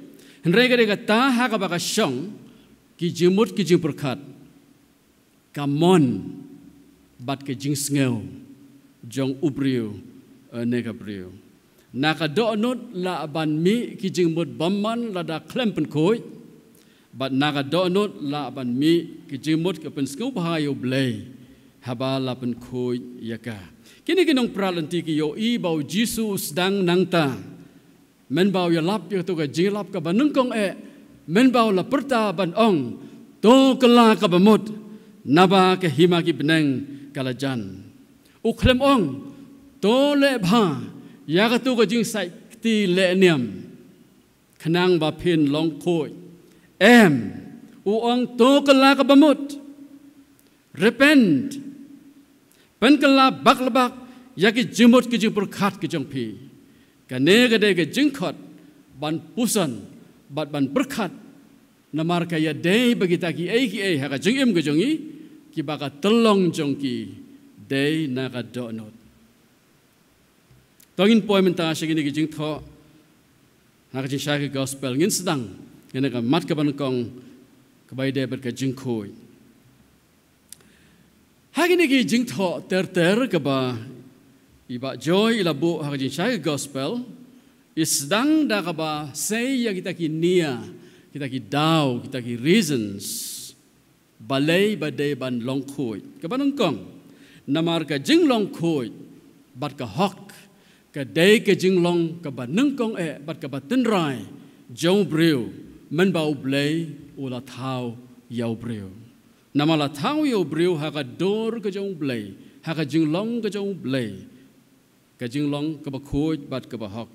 hynrei ka dei kata ha kaba ka shong ki jingmut ki jingpyrkhat, ka mon bad ka jingsngew jong u briew, eh, ne ka briew. Na ka dohnud lah ban mih ki jingmut bymman lada khlem pynkhuid, bad na ka dohnud lah ban mih ki jingmut ka pynsngewbha ïa u Blei haba la pynkhuid ïa ka. Kine ki nongpra lynti ki ïohi ba u Jisu u sdang nangta. Mynba u ïalap ïa kato ka jingïalap kaba nyngkong eh, mynba u la pyrta ban ong, "To kylla kaba mut, naba ka hima ki bneng ka la jan." U khlem ong, "To leh bha ïa kato ka jingsait kti leh niam, khnang ba phin long khuid." Em, u ong, "To kylla kaba mut. Repent. Pynkylla bak la bak ïa ki jingmut ki jingpyrkhat ki jong phi." Kane ka dei ka jingkhot ban puson bad ban pyrkhat, namar ka ïadei bad kita kiei kiei ha ka jingim ka jong ngi, kiba ka tyllong jong ki dei na ka dohnud. To ngin poi mynta sha kine ki jingthoh ha ka jingshai ka gospel. Ngin sdang ïa kane ka mat kaba nyngkong kaba ïadei bad ka jingkhuid. Ha kine ki jingthoh ter ter kaba i Bah Joy i la buh ha ka jingshai ka gospel, i sdang da kaba sei ïa kita ki nia, kita ki daw, kita ki reasons balei ba dei ban long khuid. Kaba nyngkong, namar ka jinglong khuid bad ka hok ka dei ka jinglong kaba nyngkong eh bad kaba tynrai jong u briew, mynba u Blei u la thaw ïa u briew. Namar la thaw ïa u briew ha ka dur ka jong u Blei, ha ka jinglong ka jong u Blei, ka jinglong kaba khuid bad kaba hok.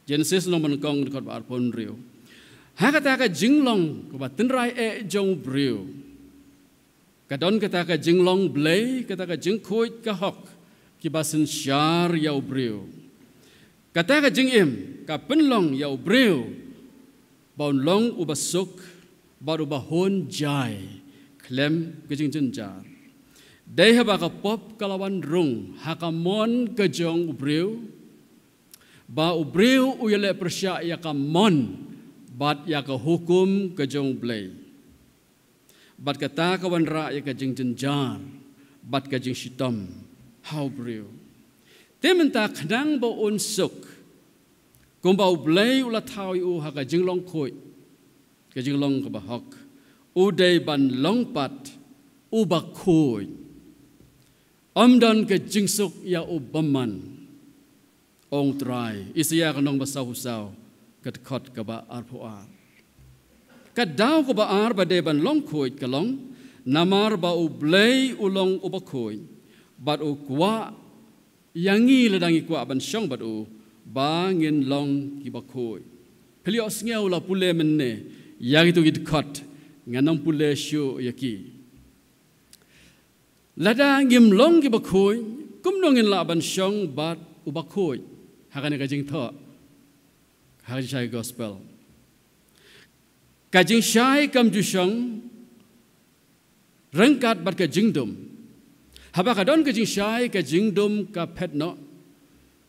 Genesis lynnong ba nyngkong dkhot ba arphew hynriew. Ha kata ka jinglong kaba tynrai eh jong u briew, ka don kata ka jinglong Blei, kata ka jingkhuid ka hok, kiba synshar ïa u briew. Kata ka jingim ka pynlong ïa u briew ba un long uba suk bad uba hun jai khlem ka jingjynjar. Dei haba ka pop ka la wan rung ha ka mon ka jong u briew, ba u briew u ïaleh pyrshah ïa ka mon bad ïa ka hukum ka jong u Blei. Bad kata ka wanrah ïa ka jingjynjar bad ka jingshitom ha u briew. Te mynta khnang ba un suk, kumba u Blei u la thaw ïa u ha ka jinglong khuid, ka jinglong kaba hok, u dei ban long pat uba khuid. Ym don ka jingsuk ïa u bymman, ong Trai. Isaïah ka lynnong ba saw phew saw, ka dkhot kaba arphew ar. Ka daw kaba ar ba dei ban long khuid ka long, namar ba U Blei u long uba khuid, bad u kwah ïa ngi lada ngi kwah ban shong bad u, ba ngin long kiba khuid. Phi la ïohsngew la pule mynne ïa kito ki dkhot, ngan ym pule shuh ïa ki. Lada ngim long kiba khuid, kumno ngin lah ban shong bad uba khuid? Ha kane ka jingthoh, ha ka jingshai gospel. Ka jingshai kam ju shong ryngkat bad ka jingdum. Haba ka don ka jingshai, ka jingdum ka phet noh.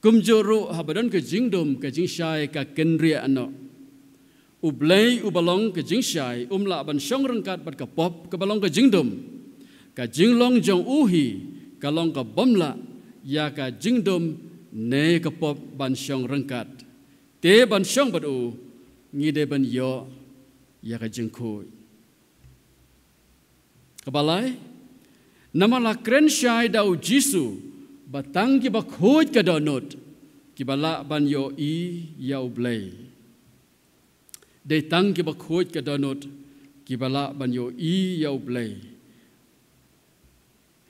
Kumjuh ruh haba don ka jingdum, ka jingshai ka kynriah noh. U Blei uba long ka jingshai um lah ban shong ryngkat bad ka pop kaba long ka jingdum. Ka jinglong jong u hi ka long ka bym lah ïa ka jingdum ne ka pop ban shong ryngkat. Te ban shong bad u, ngi dei ban ïoh ïa ka jingkhuid. Kaba lai, namar la kren shai da U Jisu ba tang kiba khuid ka dohnud kiba lah ban ïohi ïa U Blei. Dei tang kiba khuid ka dohnud kiba lah ban ïohi ïa U Blei.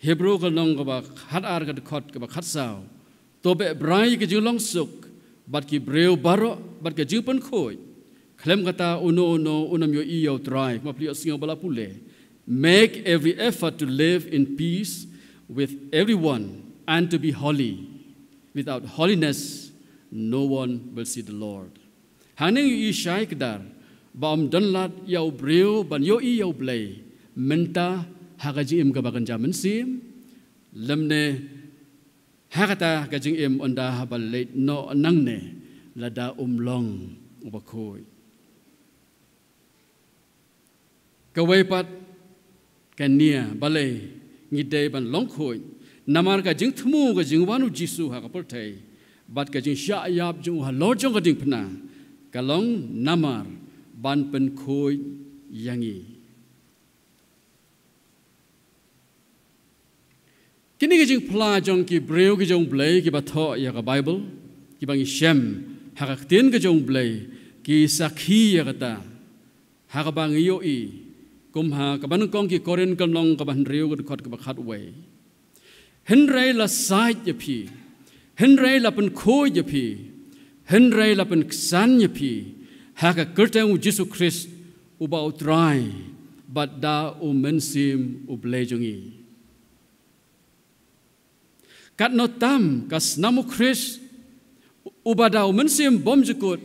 Hebru ka lynnong kaba khatar, ka dkhot kaba khatsaw. To beh brai ka jinglong suk bad ki briew baroh bad ka jingpynkhuid. Khlem kata uno uno un ym ïohi ïa U Trai, kumba phi la ïohsngew ba la pule. Make every effort to live in peace with everyone and to be holy. Without holiness, no one will see the Lord. Hangne ngi ïohi shai kdar ba ym don lad ïa u briew ban ïohi ïa U Blei mynta ha ka jingim kaba kynja mynsiem, lymne ha kata ka jingim ynda haba leit noh nangne lada um long uba khuid. Kawei pat ka nia, balei ngi dei ban long khuid? Namar ka jingthmu ka jingwan U Jisu ha ka pyrthei bad ka jingshah ïap jong u halor jong ka diengphna ka long namar ban pynkhuid ïa ngi. Kine ki jingphla jong ki briew ki jong U Blei kiba thoh ïa ka Baibl, kiba ngi shem ha ka ktien ka jong U Blei, ki sakhi ïa kata. Ha kaba ngi ïohi kum ha kaba nyngkong ki Korinth ka lynnong kaba hynriew ka dkhot kaba khatwei. Hynrei la sait ïa phi, hynrei la pynkhuid ïa phi, hynrei la pynksan ïa phi ha ka kyrteng U Jisu Khrist uba U Trai bad da U Mynsiem U Blei jong ngi. Katno tam ka snam U Khrist uba da U Mynsiem Bymjukut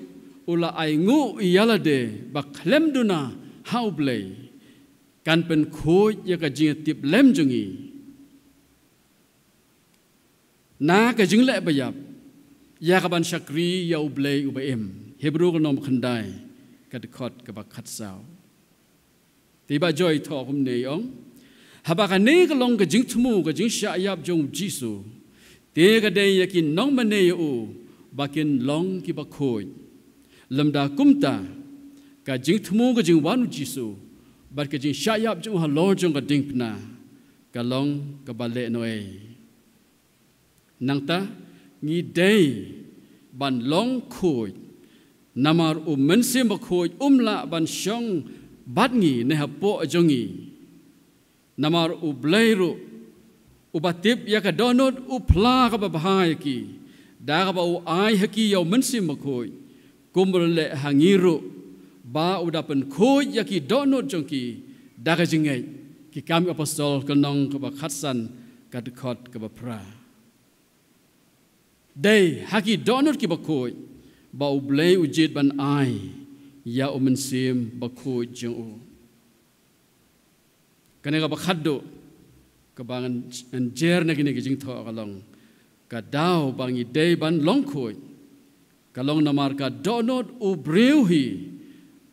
u la ainguh ïa lade ba khlem duna ha U Blei kan pynkhuid ïa ka jingïatiplem jong ngi na ka jingleh ba ïap ïa ka ban shakri ïa U Blei uba im. Hebru ka lynnong ba khyndai ka dkhot kaba khatsaw. Te i Bah Joy i thoh kumne, i ong, haba kane ka long ka jingthmu ka jingshah ïap jong U Jisu, te ka dei ïa ki nongmane ïa u ba kin long kiba khuid. Lymda kumta, ka jingthmu ka jingwan U Jisu bad ka jingshah ïap jong u halor jong ka diengphna ka long kaba lehnohei. Nangta ngi dei ban long khuid, namar U Mynsiem Bakhuid um lah ban shong bad ngi ne hapoh jong ngi. Namar U Blei ruh uba tip ïa ka dohnud u phla kaba bha ïa ki da kaba u ai ha ki ïa U Mynsiem Bakhuid, kumba u la leh ha ngi ruh, ba u da pynkhuid ïa ki dohnud jong ki da ka jingngeit. Ki Kam ki Apostol ka lynnong kaba khatsan ka dkhot kaba phra. Dei ha ki dohnud kiba khuid ba U Blei u jied ban ai ïa U Mynsiem Bakhuid jong u. Kane kaba khatduh kaba ngan, ngan jer na kine ki jingthoh ka long, ka daw ba ngi dei ban long khuid ka long namar ka dohnud u briew hi,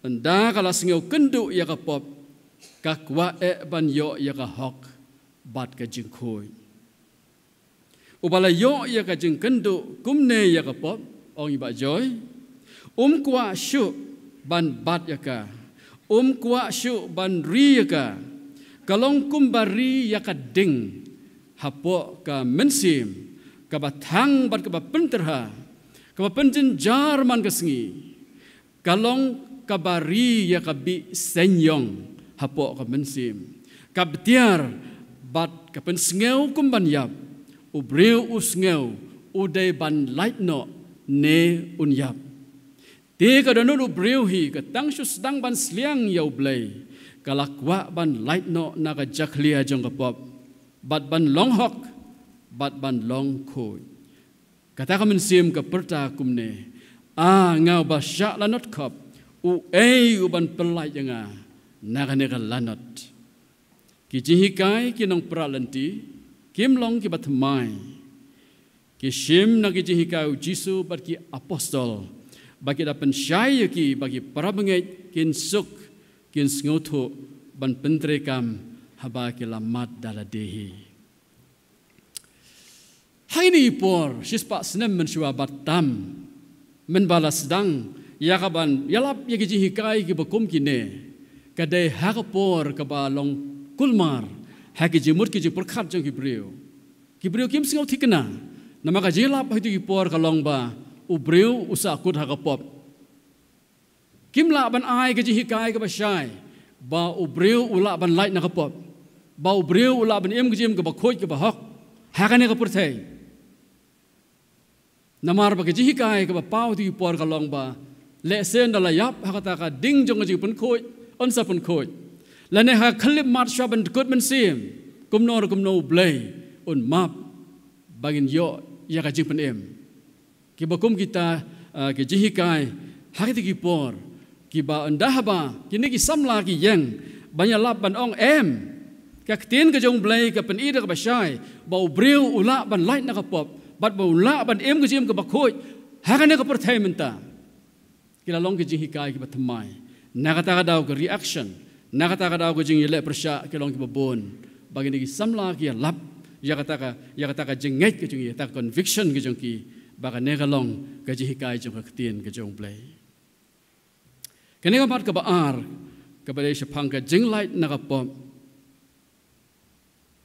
ynda ka la sngew kynduh ïa ka pop, ka kwah eh ban ïoh ïa ka hok bad ka jingkhuid. Uba la ïoh ïa ka jingkynduh kumne ïa ka pop, ong i Bah Joy, um kwah shuh ban bat ïa ka, um kwah shuh ban ri ïa ka. Ka long kumba ri ïa ka ding hapoh ka mynsiem kaba thang bad kaba pynterha, kaba pynjynjar man ka sngi, ka long kaba ri ïa ka bih seng ïong hapoh ka mynsiem, ka btiar bad ka pynsngew kum ban ïap. U briew u sngew u dei ban lait noh ne un ïap. Te ka dohnud u briew hi ka tang shu sdang ban sliang ïa U Blei, ka la kwah ban lait noh na ka jakhlia jong ka pop, bad ban long hok, bad ban long khuid. Kata ka mynsiem ka pyrta kumne: A nga uba shah lanot khop, uei u ban pyllait ïa nga na kane ka lanot? Ki jinghikai ki nongpra lynti kim long kiba thymmai. Ki shim na ki jinghikai u Jisu bad ki apostol, ba ki da pynshai ïa ki ba ki para bangeit kin suk, kin sngewthuh ban pyntreikam haba ki la mad da lade hi. Ha kine ki por shispah snem mynshuwa bad tam, mynba la sdang ïa ka ban ïalap ïa ki jinghikai kiba kum kine, ka dei ha ka por kaba long kulmar ha ki jingmut ki jingpyrkhat jong ki briew. Ki briew kim sngew thikna, namar ka jingïalap ha kito ki por ka long ba u briew u sahkut ha ka pop. Kim lah ban ai ka jinghikai kaba shai ba u briew u lah ban lait na ka pop, ba u briew u lah ban im ka jingim kaba khuid kaba hok ha kane ka pyrthei. Namar ba ka jinghikai kaba paw ha kito ki por ka long ba lehse ynda la ïap ha kata ka ding jong ka jingpynkhuid, yn sa pynkhuid, lane ha ka khyllipmat shwa ban dkut mynsiem, kumno re kumno U Blei un map ba ngin ïoh ïa ka jingpynim. Kiba kum kita, ah, ki jinghikai ha kito ki por, kiba ynda haba kine ki samla ki ïeng ban ïalap ban ong, em, ka ktien ka jong U Blei ka pyni da kaba shai ba u briew u lah ban lait na ka pop bad ba u lah ban im ka jingim kaba khuid ha kane ka pyrthei mynta. Ki la long ki jinghikai kiba thymmai. Na kata ka daw ka reaction, na kata ka daw ka jingïaleh pyrshah ki long kiba bun. Ba kine ki samla ki ïalap ïa kata ka, ïa kata ka jingngeit ka jong ki, ïa kata ka conviction ka jong ki, ba kane ka long ka jinghikai jong ka ktien ka jong U Blei. Kane ka mat kaba ar, kaba dei shaphang ka jinglait na ka pop.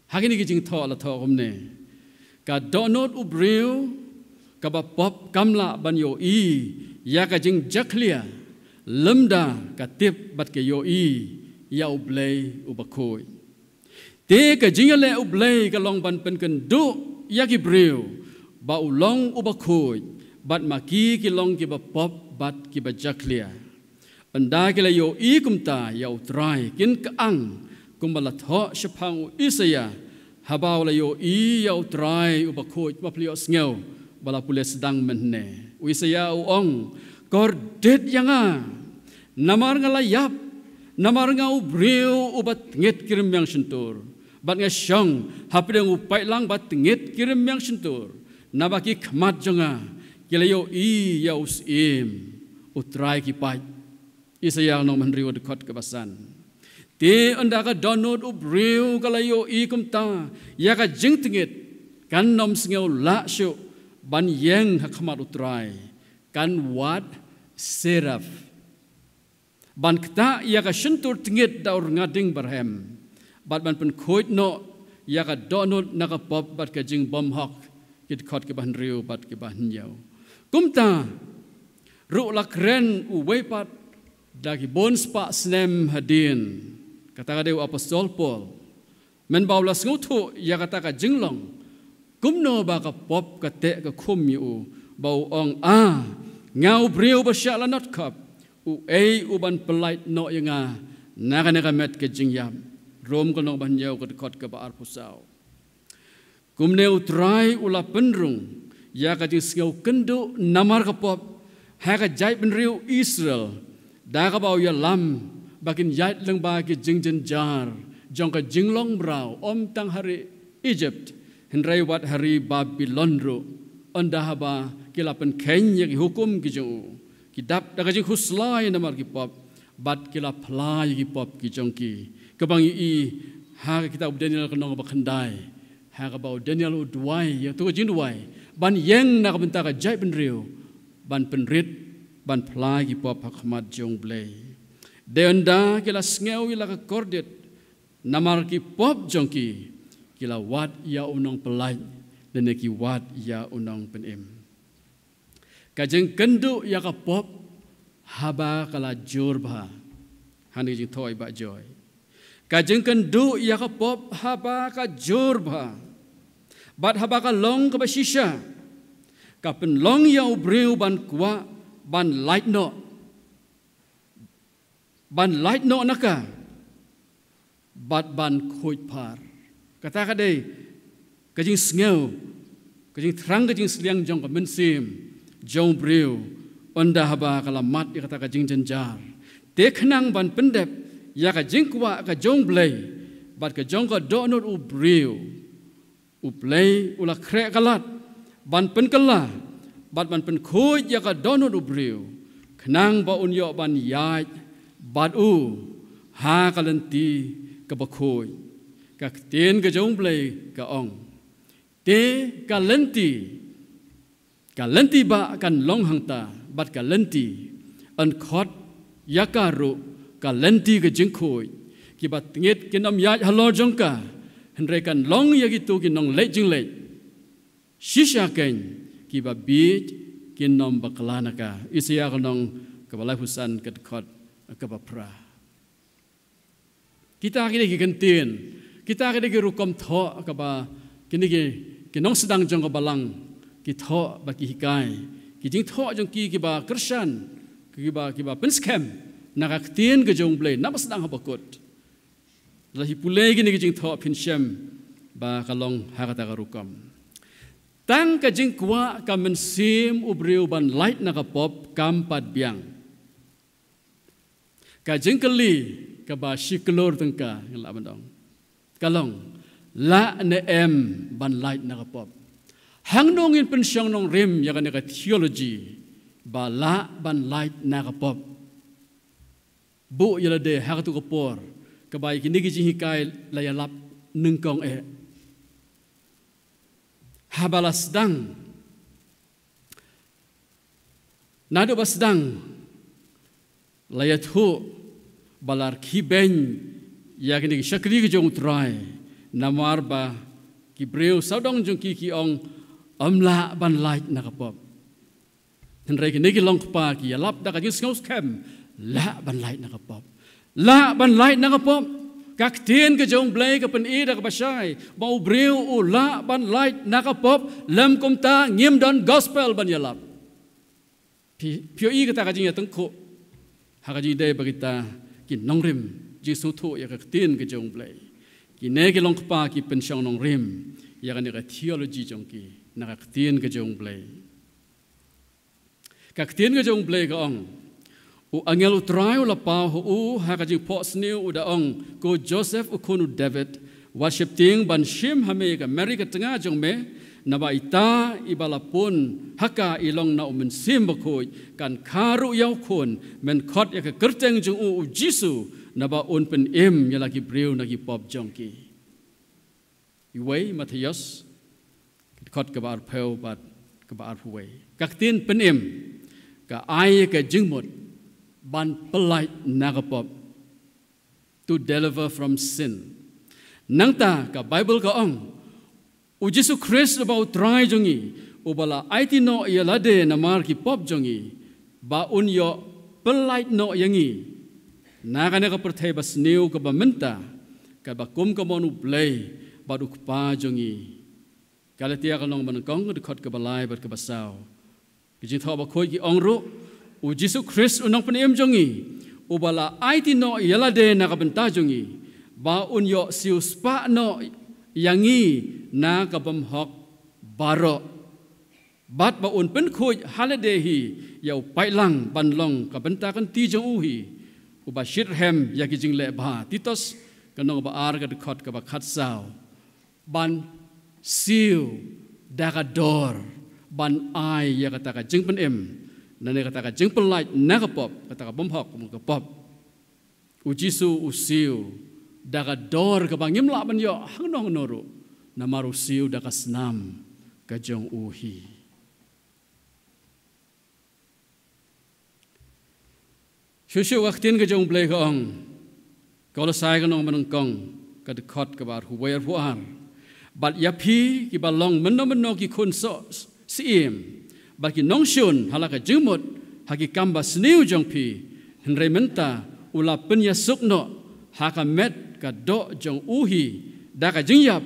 Ha kine ki jingthoh la thoh kumne: Ka dohnud u briew kaba pop kam lah ban ïohi ïa ka jingjakhlia, lymda ka tip bad ka ïohi ïa U Blei uba khuid. Te ka jingïaleh U Blei ka long ban pynkynduh ïa ki briew ba u long uba khuid, bad ma ki ki long kiba pop bad kiba jakhlia. Ynda ki la ïohi kumta ïa U Trai, kin kyang, kumba la thoh shaphang u Isaïah, haba u la ïohi ïa U Trai uba khuid. Ma phi la ïohsngew ba la pule sdang mynne? U Isaïah u ong, kordit ïa nga, namar nga la ïap, namar nga u briew uba tngit ki rmiang shyntur, bad nga shong hapdeng u paitlang ba tngit ki rmiang shyntur, naba ki khmat jong nga ki la ïohi ïa U Syiem, U Trai ki paid. Isaïah nong hynriew, dkhot kaba san. Te ynda ka dohnud u briew ka la ïohi kumta ïa ka jingtngit, kan ym sngew lah shuh ban ïeng ha khmat U Trai. Kan wad seraph, ban ktah ïa ka shyntur tngit da u rnga ding barhem, bad ban pynkhuid noh ïa ka dohnud na ka pop bad ka jingbymhok. Ki dkhot kiba hynriew bad kiba hynñiew. Kumta ruh la kren uwei pat da ki bun spah snem hadien, kata ka dei u apostol Paul, mynba u la sngewthuh ïa kata ka jinglong, kumno ba ka pop ka teh ka khum ïa u, ba u ong, a nga u briew ba shah lanot khop, uei u ban pyllait noh ïa nga na kane ka met ka jingïap? Rom ka lynnong ba hynñiew, ka dkhot kaba arphew saw. Kumne U Trai u la pynrung ïa ka jingsngew kynduh namar ka pop ha ka jaitbynriew Israel, da kaba u ïalam ba kin ïaid lyngba ki jingjynjar jong ka jinglong mraw, ym tang ha ri Egypt, hynrei wat ha ri Babilon ruh, ynda haba ki la pynkheiñ ïa ki hukum ki jong u. Ki dap da ka jingkhuslai namar ki pop, bad ki la phla ïa ki pop ki jong ki. Kaba ngi i ha ka kitab u Daniel ka lynnong ba khyndai, ha kaba u Daniel u duwai ïa kato ka jingduwai ban ïeng na ka bynta ka jaitbynriew, ban pynrit, ban phla ïa ki pop ha khmat jong U Blei. Te ynda ki la sngew ïa la ka kordit namar ki pop jong ki, ki la wad ïa u nongpyllait, lane ki wad ïa u nongpynim. Ka jingkynduh ïa ka pop haba ka la jur bha. Hangne ka jingthoh i Bah Joy. Ka jingkynduh ïa ka pop haba ka jur bha, bad haba ka long kaba shisha, ka pynlong ïa u briew ban kwah ban lait noh, ban lait noh na ka, bad ban khuid phar. Kata ka dei ka jingsngew, ka jingthrang, ka jingsliang jong ka mynsiem jong u briew, ynda haba ka la mad ïa kata ka jingjynjar. Te khnang ban pyndep ïa ka jingkwah ka jong u Blei bad ka jong ka dohnud u briew, u Blei u la khreh ka lad ban pynkylla bad ban pynkhuid ïa ka dohnud u briew, khnang ba un ïoh ban ïaid bad u ha ka lynti kaba khuid. Ka ktien ka jong u Blei ka ong, te ka lynti, ka lynti ba kan long hangta, bad ka lynti yn khot ïa ka ruh ka lynti ka jingkhuid. Kiba tngit kin ym ïaid halor jong ka, hynrei kan long ïa kito ki nongleit jingleit shisha keiñ, kiba bieit kin ym bakla na ka. Isaïah ka lynnong kaba laiphew san, ka dkhot kaba phra. Kita ki dei ki kyntien, kita ki dei ki rukom thoh kaba kine ki, ki nongsdang jong ka balang ki thoh bad ki hikai, ki jingthoh jong ki kiba kyrshan, kiba, kiba pynskhem na ka ktien ka jong u Blei, na ba sdang ha ba kut. Lada phi pule kine ki jingthoh phin shem ba ka long ha kata ka rukom. Tang ka jingkwah ka mynsiem u briew ban lait na ka pop kam pat biang. Ka jingkylli kaba shi klur tyngka ngi lah ban ong ka long, lah ne em ban lait na ka pop? Hangno ngin pynshong nongrim ïa kane ka theology ba lah ban lait na ka pop? Buh ïa lade ha katu ka por kaba ïa kine ki jinghikai la ïalap nyngkong eh. Haba la sdang, naduh ba sdang la ïathuh ba la rkhie beiñ ïa kine ki shakri ki jong u Trai, namar ba ki briew sawdong jong ki ki ong, ym lah ban lait na ka pop. Hynrei kine ki long kpa ki ïalap da ka jingsngewskhem, lah ban lait na ka pop. Lah ban lait na ka pop. Ka ktien ka jong u Blei ka pyni da kaba shai ba u briew u lah ban lait na ka pop, lym kumta ngim don gospel ban ïalap. Phi, phi ïohi kata ka jingïatyngkhuh ha ka jingdei ba kita ki nongrim jingsngewthuh ïa ka ktien ka jong u Blei. Kine ki long kpa ki pynshong nongrim ïa kane ka theology jong ki na ka ktien ka jong u Blei. Ka ktien ka jong u Blei ka ong, u angel u Trai u la paw ha u ha ka jingphohsniew, u da ong, ko Joseph u khun u David, wat sheptieng ban shim ha me ka Mary ka tnga jong me, naba ita iba la pun ha ka i long na u Mynsiem Bakhuid. Kan kha ruh ïa u khun, men khot ïa ka kyrteng jong u, u Jisu, naba un pynim ïa la ki briew na ki pop jong ki. Iwei Mathaios, ka dkhot kaba arphew bad kaba arphew wei. Ka ktien pynim ka ai ka jingmut ban pyllait na ka pop, to deliver from sin. Nangta ka Baibl ka ong, u Jisu Khrist uba u Trai jong ngi, uba la aiti noh ïa lade namar ki pop jong ngi, ba un ïoh pyllait noh ïa ngi na kane ka pyrthei basniew kaba mynta, kaba kum ka mon u Blei bad u Kpa jong ngi. Galatia ka lynnong ba nyngkong, ka dkhot kaba lai bad kaba saw. Ki Jingthoh Bakhuid ki ong ruh, u Jisu Khrist u Nongpynim jong ngi, uba la aiti noh ïa lade na ka bynta jong ngi, ba un ïoh siewspah noh ïa ngi na ka bymhok baroh, bad ba un pynkhuid ha lade hi ïa u paidlang ban long ka bynta ka kynti jong u hi, uba shitrhem ïa ki jingleh bha. Titus ka lynnong ba ar, ka dkhot kaba khatsaw. Ban siew da ka dor, ban ai ïa kata ka jingpynim, lane kata ka jingpyllait na ka pop, kata ka bymhok kum ka pop. U Jisu u siew da ka dor kaba ngim lah ban ïoh hangno hangno ruh, namar u siew da ka snam ka jong u hi. Shuh shuh ka ktien ka jong u Blei ka ong, Kolosai ka lynnong ba nyngkong, ka dkhot kaba arphew wei, arphew ar. Bad ïa phi kiba long mynno mynno ki khun soh syiem bad ki nongshun ha la ka jingmut ha ki kam basniew jong phi, hynrei mynta u la pynïasuk noh ha ka met ka doh jong u hi da ka jingïap,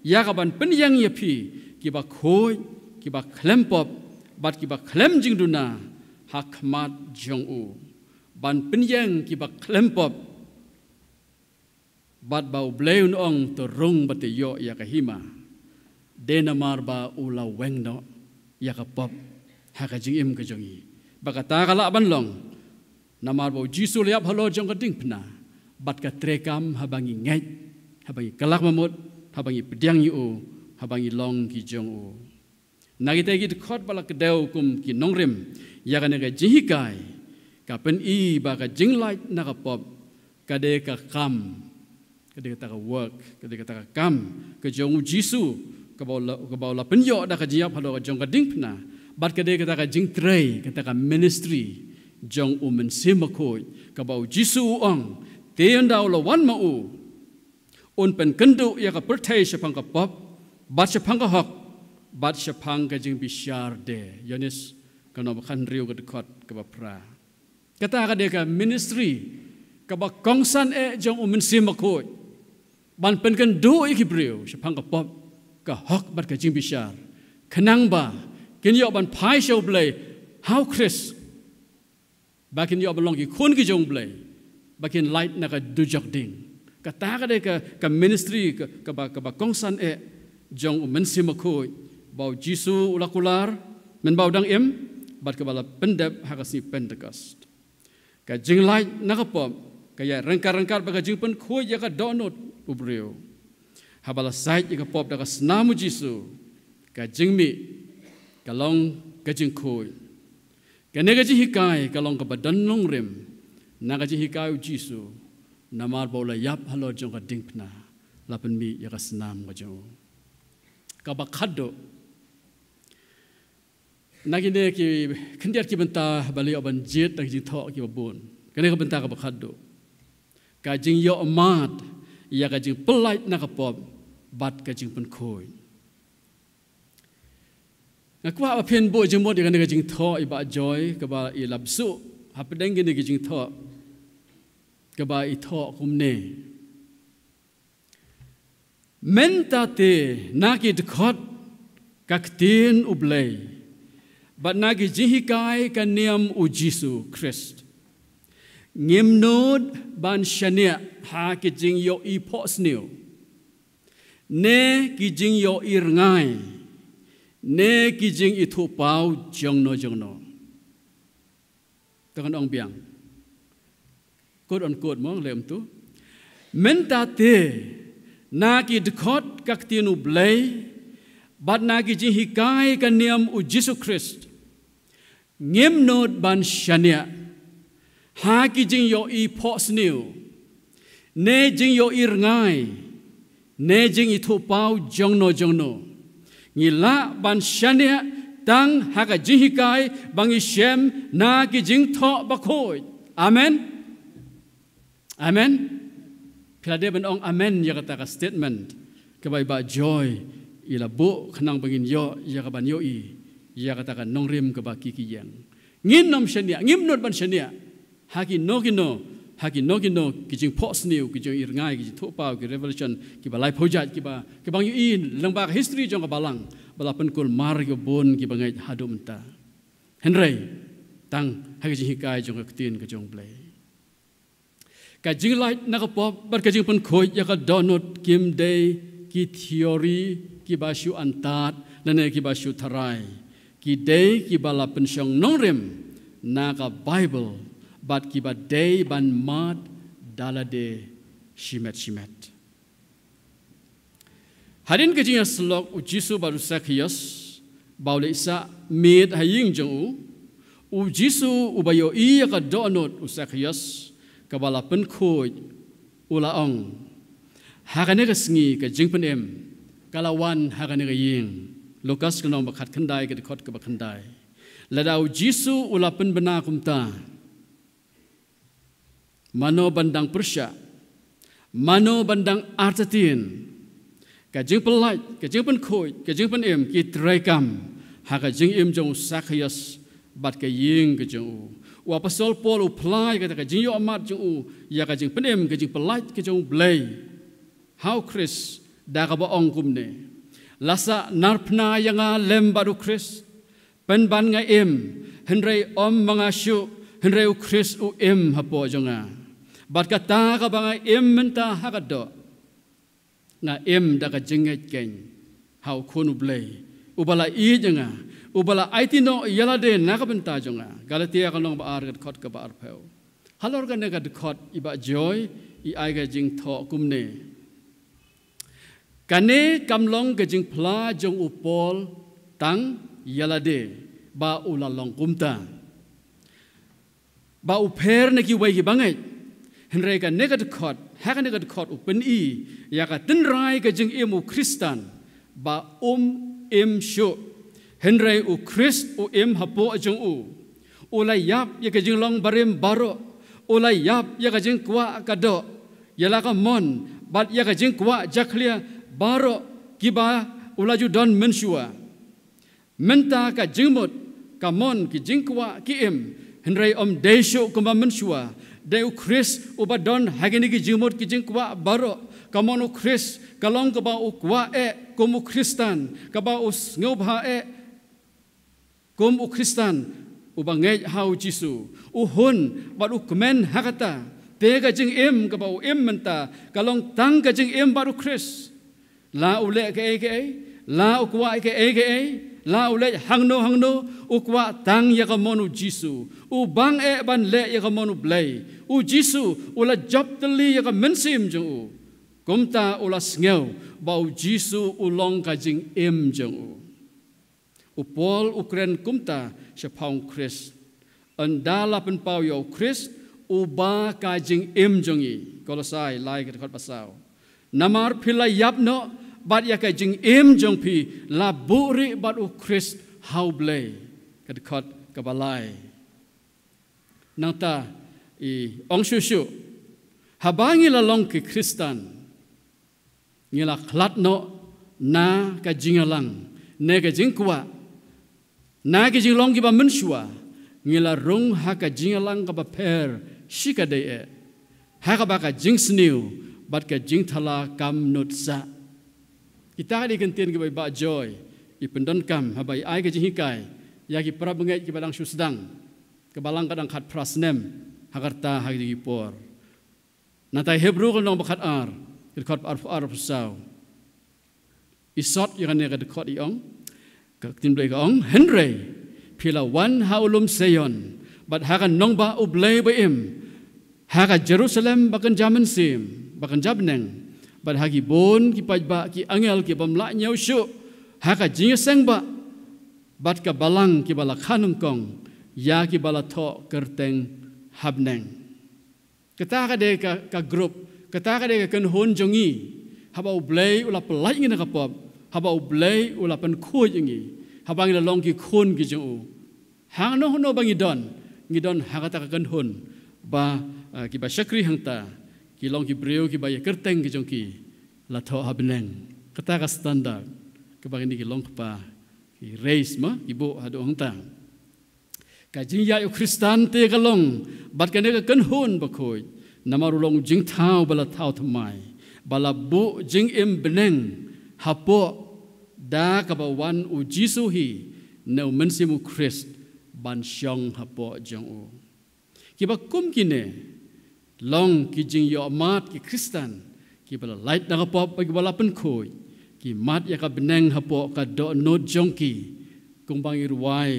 ïa kaban pynïeng ïa phi kiba khuid, kiba khlem pop bad kiba khlem jingduna ha khmat jong u, ban pynïeng kiba khlem pop. Bad ba U Blei un ong, to rung bad to ïoh ïa ka hima, dei namar ba u la weng noh ïa ka pop ha ka jingim ka jong ngi. Ba kata ka lah ban long namar ba U Jisu u la ïap halor jong ka diengphna, bad ka treikam haba ngi ngeit, haba ngi kylla ka bamut, haba ngi pdiang ïa u, haba ngi long ki jong u. Na kita ki dkhot ba la kdew kum ki nongrim ïa kane ka jinghikai, ka pyni ba ka jinglait na ka pop ka dei ka kam, ka dei kata ka work, ka dei kata ka kam ka jong U Jisu, kaba u la, kaba u la pynïoh da ka jingïap halor ka jong ka diengphna. Bad ka dei kata ka jingtrei, kata ka ministry jong U Mynsiem Bakhuid, kaba U Jisu u ong, te ynda u la wan ma u, un pynkynduh ïa ka pyrthei shaphang ka pop bad shaphang ka hok bad shaphang ka jingbishar de. Ïoannis ka lynnong ba khathynriew ka dkhot kaba phra. Kata ka dei ka ministry kaba kongsan eh jong U Mynsiem Bakhuid, ban pynkynduh ïa ki briew shaphang ka pop, ka hok bad ka jingbishar, khnang ba kin ïoh ban phai sha U Blei ha U Khrist, ba kin ïoh ban long ki khun ki jong U Blei, ba kin lait na ka dujok ding. Kata ka dei ka, ka ministry ka, kaba, kaba kongsan eh jong U Mynsiem Bakhuid, ba U Jisu u la kular mynba u dang im, bad kaba la pyndep ha ka sngi Pentekost. Ka jinglait na ka pop ka ïaid ryngkat ryngkat bad ka jingpynkhuid ïa ka dohnud u briew. Haba la sait ïa ka pop da ka snam U Jisu, ka jingmih ka long ka jingkhuid. Kane ka jinghikai ka long kaba don nongrim na ka jinghikai U Jisu, namar ba u la ïap halor jong ka diengphna, la pynmih ïa ka snam ka jong u. Kaba khatduh, na kine ki khyndiat ki bynta ba la ïoh ban jied da ki jingthoh kiba bun, kane ka bynta kaba khatduh, ka jingïohmad ïa ka jingpyllait na ka pop bad ka jingpynkhuid. Nga kwah ba phin buh jingmut ïa kane ka jingthoh i Bah Joy, kaba i la bsuh hapdeng kine ki jingthoh, kaba i thoh kumne: Mynta te na ki dkhot ka ktien U Blei bad na ki jinghikai ka niam U Jisu Khrist, ngim nud ban shaniah ha ki jingïohi phohsniew, ne ki jingïohi rngai, ne ki jingithuhpaw jongno jongno. Te ngan ong biang, quote unquote mo, leh kumto: Mynta te na ki dkhot ka ktien U Blei bad na ki jinghikai ka niam U Jisu Khrist, ngim nud ban shaniah ha ki jingïohi phohsniew, ne jingïohi rngai, ne jingithuhpaw jongno jongno. Ngi lah ban shaniah tang ha ka jinghikai ba ngi shem na ki jingthoh bakhuid. Amen. Amen. Phi la dei ban ong amen ïa kata ka statement kaba i Bah Joy i la buh, khnang ba ngin ïoh ïa ka ban ïohi ïa kata ka nongrim kaba ki ki ïeng. Ngin nym shaniah, ngim nud ban shaniah ha kino kino, ha kino kino ki jingphohsniew, ki jingïohi rngai, ki jingthuhpaw, ki revelation kiba laiphew jait, kiba, kiba ngi ïohi lyngba ka history jong ka Balang, ba la pynkulmar ïa ki bun kiba ngeit haduh mynta. Hynrei tang ha ki jinghikai jong ka ktien ka jong U Blei. Ka jinglait na ka pop bad ka jingpynkhuid ïa ka dohnud kim dei ki theory kiba shu antad lane kiba shu tharai. Ki dei kiba la pynshong nongrim na ka Baibl bad kiba dei ban mad da lade shimet shimet. Hadien ka jingïasyllok U Jisu bad u Sakhaios ba u leit sah miet ha ïing jong u, U Jisu uba ïohi ïa ka dohnud u Sakhaios kaba la pynkhuid, u la ong: Ha kane ka sngi ka jingpynim ka la wan ha kane ka ïing. Lukas ka lynnong ba khatkhyndai ka dkhot kaba khyndai. Lada U Jisu u la pynbna kumta, mano ban dang pyrshah? Mano ban dang artatien? Ka jingpyllait, ka jingpynkhuid, ka jingpynim ki treikam ha ka jingim jong u Sakhaios bad ka ïing ka jong u. U apostol Paul u phla ïa kata ka jingïohmat jong u ïa ka jingpynim, ka jingpyllait ka jong u Blei ha u Khrist, da kaba ong kumne: La sah narphna ïa nga lem bad u Khrist, pynban nga im, hynrei ym ma nga shuh, hynrei u Khrist u im hapoh jong nga. Bad kata kaba nga im mynta ha ka doh, nga im da ka jingngeit keiñ ha u Khun u Blei, uba la ïeit ïa nga, uba la aiti noh ïa lade na ka bynta jong nga. Galatia ka lynnong ba ar, ka dkhot kaba arphew. Halor kane ka dkhot i Bah Joy i ai ka jingthoh kumne: Kane kam long ka jingphla jong u Paul tang ïa lade ba u la long kumta, ba u pher na kiwei ki bangeit. Hynrei kane ka dkhot, ha kane ka dkhot u pyni ïa ka tynrai ka jingim u Khristan ba um im shuh, hynrei u Khrist u im hapoh jong u. U la ïap ïa ka jinglong barim baroh, u la ïap ïa ka jingkwah ka doh, ïa la ka mon bad ïa ka jingkwah jakhlia baroh kiba u la ju don mynshuwa. Mynta ka jingmut, ka mon, ki jingkwah, ki im, hynrei ym dei shuh kumba mynshuwa. Dei u Khrist uba don ha kine ki jingmut ki jingkwah baroh. Ka mon u Khrist ka long kaba u kwah eh kum u Khristan, kaba u sngewbha eh kum u Khristan uba ngeit ha u Jisu. U hun bad u kmen ha kata. Te ka jingim kaba u im mynta ka long tang ka jingim bad u Khrist. La u leh kaei kaei, la u kwah kaei kaei, la u leh hangno hangno, u kwah tang ïa ka mon u Jisu. U bang eh ban leh ïa ka mon u Blei. U Jisu u la jop tylli ïa ka mynsiem jong u. Kumta u la sngew ba u Jisu u long ka jingim jong u. U Paul u kren kumta shaphang u Khrist: Ynda la pynpaw ïa u Khrist uba ka jingim jong ngi. Kolosai lai, ka dkhot ba saw. Namar phi la ïap noh bad ïa ka jingim jong phi la buhrieh bad u Khrist ha u Blei. Ka dkhot kaba lai. Nangta i ong shuh shuh, haba ngi la long ki Khristan, ngi la khlad noh na ka jingïalang ne ka jingkwah, na ka jinglong kiba mynshuwa, ngi la rung ha ka jingïalang kaba pher shikatdei eh, ha kaba ka jingsniew bad ka jingthala kam nud sah. Kita ka dei ki kyntien kiba i Bah Joy i pyndonkam haba i ai ka jinghikai ïa ki para bangeit kiba dang shu sdang, ka Balang ka dang khatphra snem ha ka rta ha kine ki por. Nangta Hebru ka lynnong ba khatar, ka dkhot arphew ar, arphew saw, i sot ïa kane ka dkhot, i ong, ka ktien Blei ka ong: Hynrei phi la wan ha u lum Seion bad ha ka nongbah u Blei ba im, ha ka Jerusalem ba kynja mynsiem, ba kynja bneng, bad ha ki bun ki paidbah, ki angel ki bym lah ñiew shuh, ha ka jingïaseng bah bad ka balang kiba la kha nyngkong ïa kiba la thoh kyrteng ha bneng. Kata ka dei ka, ka group, kata ka dei ka kynhun jong ngi. Haba u Blei u la pyllait ngi na ka pop, haba u Blei u la pynkhuid ïa ngi, haba ngi la long ki khun ki jong u, hangno hangno ba ngi don, ngi don ha kata ka kynhun ba, eh, kiba shakri hangta ki long ki briew kiba ïa kyrteng ki jong ki la thoh ha bneng. Kata ka standard kaba kine ki long kpa ki raise ma ki buh haduh hangta. Ka jingïaid u Khristan te ka long bad kane ka kynhun bakhuid, namar u long u jingthaw ba la thaw thymmai, ba la buh jingim bneng hapoh, da kaba wan u Jisu hi ne u Mynsiem u Khrist ban shong hapoh jong u. Kiba kum kine long ki jingïohmat ki Khristan kiba la lait na ka pop bad kiba la pynkhuid. Ki mad ïa ka bneng hapoh ka dohnud jong ki, kumba ngi rwai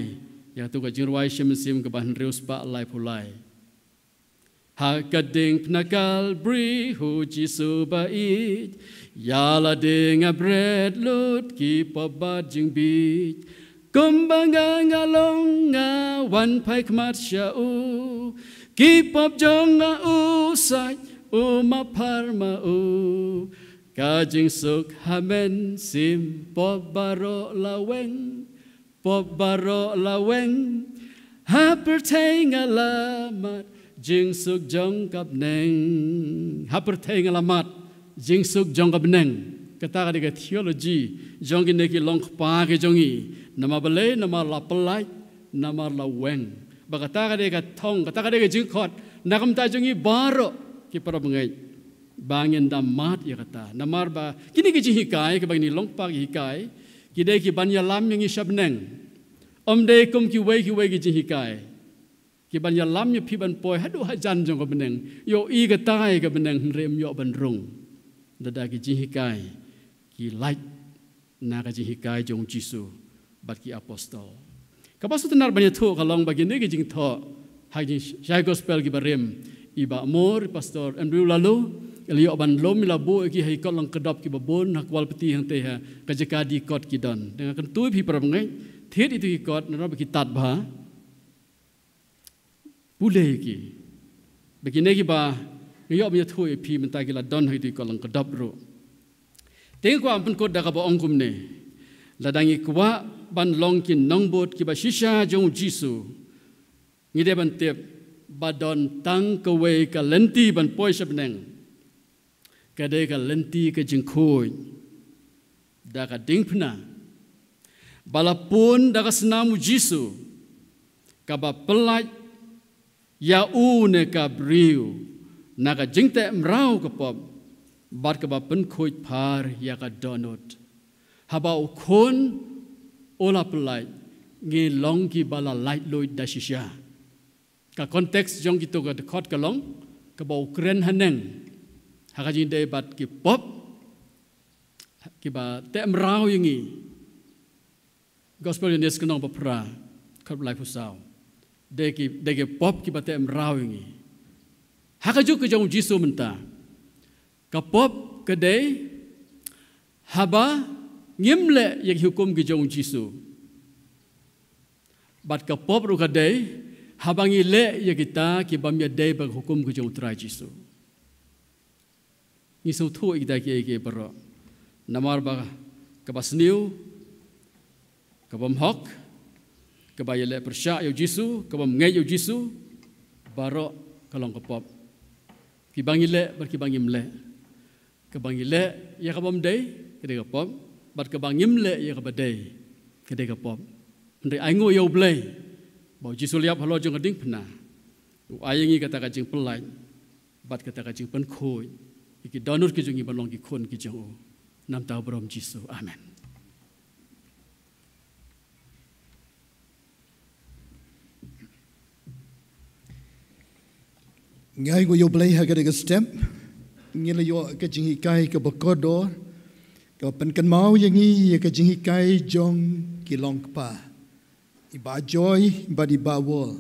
ïa kato ka jingrwai Shemshim kaba hynriew spah laiphew lai. Ha ka diengphna Kalbari, ho Jisu ba ïeit, ïa lade nga bret lut ki pop bad jingbieit. Kumba nga nga long nga wan phai khmat sha u, ki pop jong nga u sait, u map phar ma u. Ka jingsuk ha mynsiem, pop baroh la weng, pop baroh la weng. Ha pyrthei nga la mad, jingsuk jong ka bneng. Ha pyrthei nga la mad, jingsuk jong ka bneng. Kata ka dei ka theology jong kine ki long kpa ki jong ngi. Namar balei? Namar la pyllait, namar la weng. Ba kata ka dei ka thong, kata ka dei ka jingkhot na ka bynta jong ngi baroh ki para bangeit, ba ngin da mad ïa kata. Namar ba kine ki jinghikai kiba ngin long kpa ki hikai, ki dei ki ban ïalam ïa ngi sha bneng. Ym dei kum kiwei kiwei ki jinghikai ki ban ïalam ïa phi ban poi haduh hajan jong ka bneng. Ïohi katai ka bneng, hynrei ym ïoh ban rung. Lada ki jinghikai ki lait na ka jinghikai jong Jisu bad ki apostol. Kaba sngewtynnat ban ïathuh ka long ba kine ki jingthoh ha ki jingshai gospel kiba rim, i Bah Mor, i Pastor Andrew Laloo, i la ïoh ban lum, i la buh ïa ki ha ki kot long kdop kiba bun ha Kawalpati hangtei ha ka jaka dih kot ki don. Te nga kyntu ïa phi para bangeit, thied ïa ki kot, namar ba ki tad bha. Pule ïa ki. Ba kine kiba nga ïoh ban ïathuh ïa phi mynta ki la don ha kito ki kot long kdop ruh. Te nga kwah ban pynkut da kaba ong kumne. Lada ngi kwah ban long ki nongbud kiba shisha jong u Jisu, ngi dei ban tip ba don tang kawei ka lynti ban poi sha bneng. Ka dei ka lynti ka jingkhuid da ka diengphna ba la pun da ka snam u Jisu, kaba pyllait ïa u ne ka briew na ka jingteh mraw ka pop, bad kaba pynkhuid phar ïa ka dohnud. Haba u Khun u la pyllait, ngi long kiba la laitluid da shisha. Ka context jong kito ka dkhot ka long kaba u kren haneng ha ka jingdei bad ki pop kiba teh mraw ïa ngi. Gospel Ïoannis ka lynnong ba phra, ka dkhot ba laiphew saw. Dei ki, dei ki pop kiba teh mraw ïa ngi. Ha ka juk ka jong u Jisu mynta, ka pop ka dei haba ngim leh ïa ki hukum ki jong u Jisu. Bad ka pop ruh ka dei haba ngi leh ïa kita ki bym ïadei bad ka hukum ka jong u Trai Jisu. Ngi sngewthuh ïa kita kiei kiei baroh. Namar ba kaba sniew, ka bym hok, kaba ïaleh pyrshah ïa u Jisu, ka bym ngeit ïa u Jisu, baroh ka long ka pop. Kiba ngi leh bad kiba ngim leh. Kaba ngi leh ïa ka bym dei, ka dei ka pop, bad kaba ngim leh ïa kaba dei, ka dei ka pop. Hynrei ainguh ïa U Blei ba u Jisu u la ïap halor jong ka diengphna, u ai ïa ngi kata ka jingpyllait bad kata ka jingpynkhuid ïa ki dohnud ki jong ngi ban long ki khun ki jong u. Namar u burom Jisu. Amen. Ngi ainguh ïa U Blei ha kane ka step. Ngi la ïoh ka jinghikai kaba kordor kaba pynkynmaw ïa ngi ïa ka jinghikai jong ki longkpa, i Bah Joy bad i Bah Wall.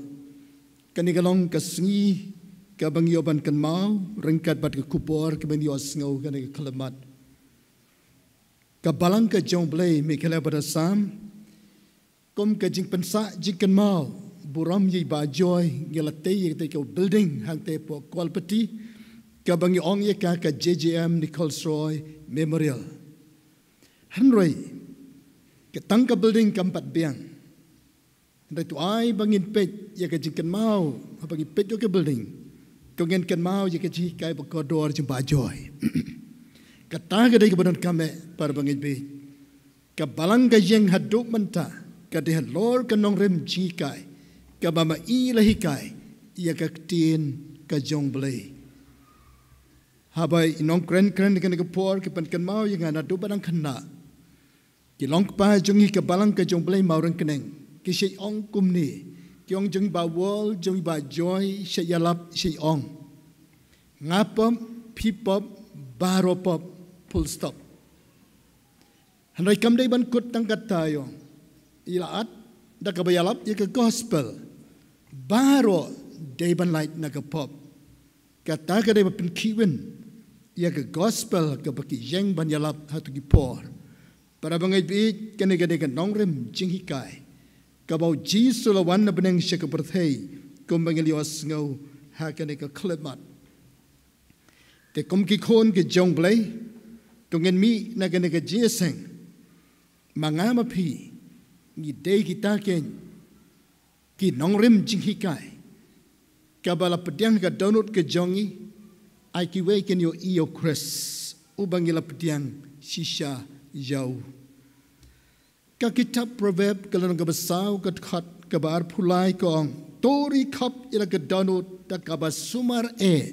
Kane ka long ka sngi kaba ngi ïoh ban kynmaw ryngkat bad ka khubor kaba ngi ïohsngew kane ka khyllipmat. Ka Balang ka jong U Blei, Meghalaya bad Assam, kum ka jingpynsah jingkynmaw burom ïa i Bah Joy, ngi la tei ïa katei ka building hangtei hapoh Kawalpati, kaba ngi ong ïa ka ka J J M Nichols Roy Memorial. Hynrei ka tang ka building kam pat biang. Hynrei to ai ba ngin peit ïa ka jingkynmaw, haba ngi peit ïa ka building, to ngin kynmaw ïa ka jinghikai ba kordor jong Bah Joy. Kata ka dei kaba donkam eh, para bangeit baieit. Ka Balang ka ïeng haduh mynta ka dei halor ka nongrim jinghikai kaba ma i la hikai ïa ka ktien ka jong U Blei. Haba i nongkren kren kane ka por ki pynkynmaw ïa nga naduh ba dang khynnah. Ki longkpa jong ngi ka Balang ka jong U Blei Mawryngkneng ki shait ong kumne, ki ong jong i Bah Wall, jong i Bah Joy, shait ïalap, shait ong, nga pop, phi pop, baroh pop, full stop. Hynrei kam dei ban kut tang katta ïong. I la ïaid da kaba ïalap ïa ka gospel. Baroh dei ban lait na ka pop. Kata ka dei ba pynkhih win ïa ka gospel kaba ki ïeng ban ïalap ha kito ki por. Para bangeit baieit, kane ka dei ka nongrim jinghikai kaba u Jisu u la wan na bneng sha ka pyrthei, kumba ngi la ïohsngew ha kane ka khyllipmat. Te kum ki khun ki jong U Blei, to ngin mih na kane ka jingïaseng. Ma nga ma phi ngi dei kita kein ki nongrim jinghikai kaba la pdiang ha ka dohnud ka jong ngi, ai kiwei kin ïohi ïa u Khrist uba ngi la pdiang shisha ïa u. Ka kitab Proverb ka lynnong kaba saw ka dkhot kaba arphew lai ka ong, to ri khop ïa la ka dohnud da kaba sumar eh,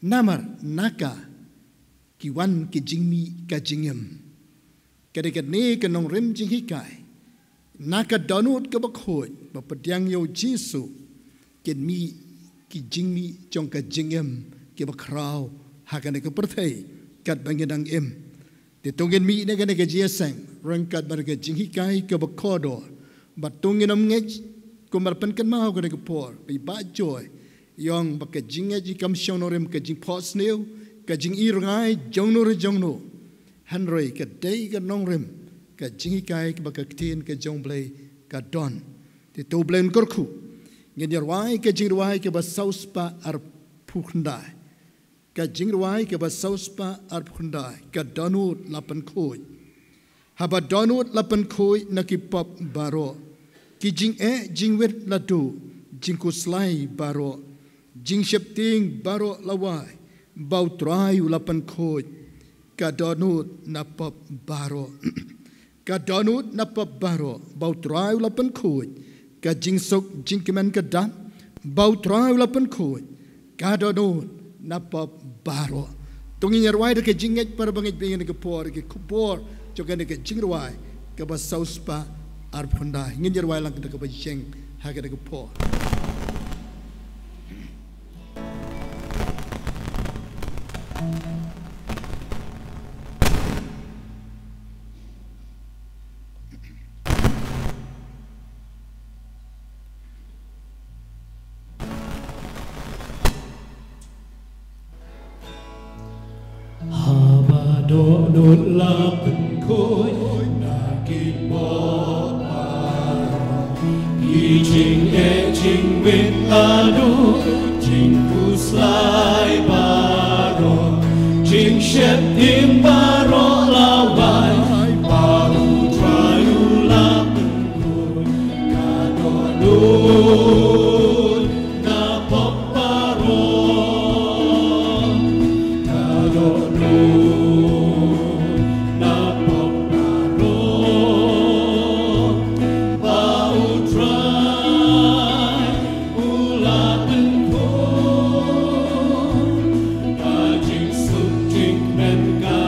namar na ka ki wan ki jingmih ka jingim. Ka dei kane ka nongrim jinghikai, na ka dohnud kaba khuid ba pdiang ïa u Jisu, kin mih ki jingmih jong ka jingim kiba khraw ha kane ka pyrthei katba ngi dang im. Te to ngin mih na kane ka jingïaseng ryngkat bad ka jinghikai kaba kordor, bad to ngin ym ngeit kumba la pynkynmaw kane ka por, ba i Bah Joy i ong ba ka jingngeit hi kam shong nongrim ka jingphohsniew, ka jingïohi rngai jongno re jongno. Hynrei ka dei ka nongrim ka jinghikai kaba ka ktien ka jong U Blei ka don. Te to U Blei un kyrkhu. Ngin ïa rwai ka jingrwai kaba saw spah arphew khyndai. Ka jingrwai kaba saw spah arphew khyndai, ka dohnud la pynkhuid. Haba dohnud la pynkhuid na ki pop baroh, ki jingeh jingwit la duh, jingkhuslai baroh, jingsheptieng baroh la wai, ba U Trai u la pynkhuid. Ka dohnud na pop baroh. Ka dohnud na pop baroh, ba U Trai u la pynkhuid. Ka jingsuk jingkmen ka dap, ba U Trai u la pynkhuid. Ka dohnud na pop baroh. To ngin ïa rwai da ka jingngeit para bangeit ba ïa kane ka por, ka khubor jong kane ka jingrwai kaba saw spah arphew khyndai. Ngin ïa rwai lang da kaba ïeng ha kane ka por. Haba dohnud la pynkhuid na ki pop baroh, ki jingeh jingwit la duh, jingkhuslai baroh, jingsheptieng baroh la wai, ba U Trai u la pynkhuid. Ka dohnud na pop baroh, ka dohnud na pop baroh, ba U Trai u la pynkhuid. Ka jingsuk jingkmen ka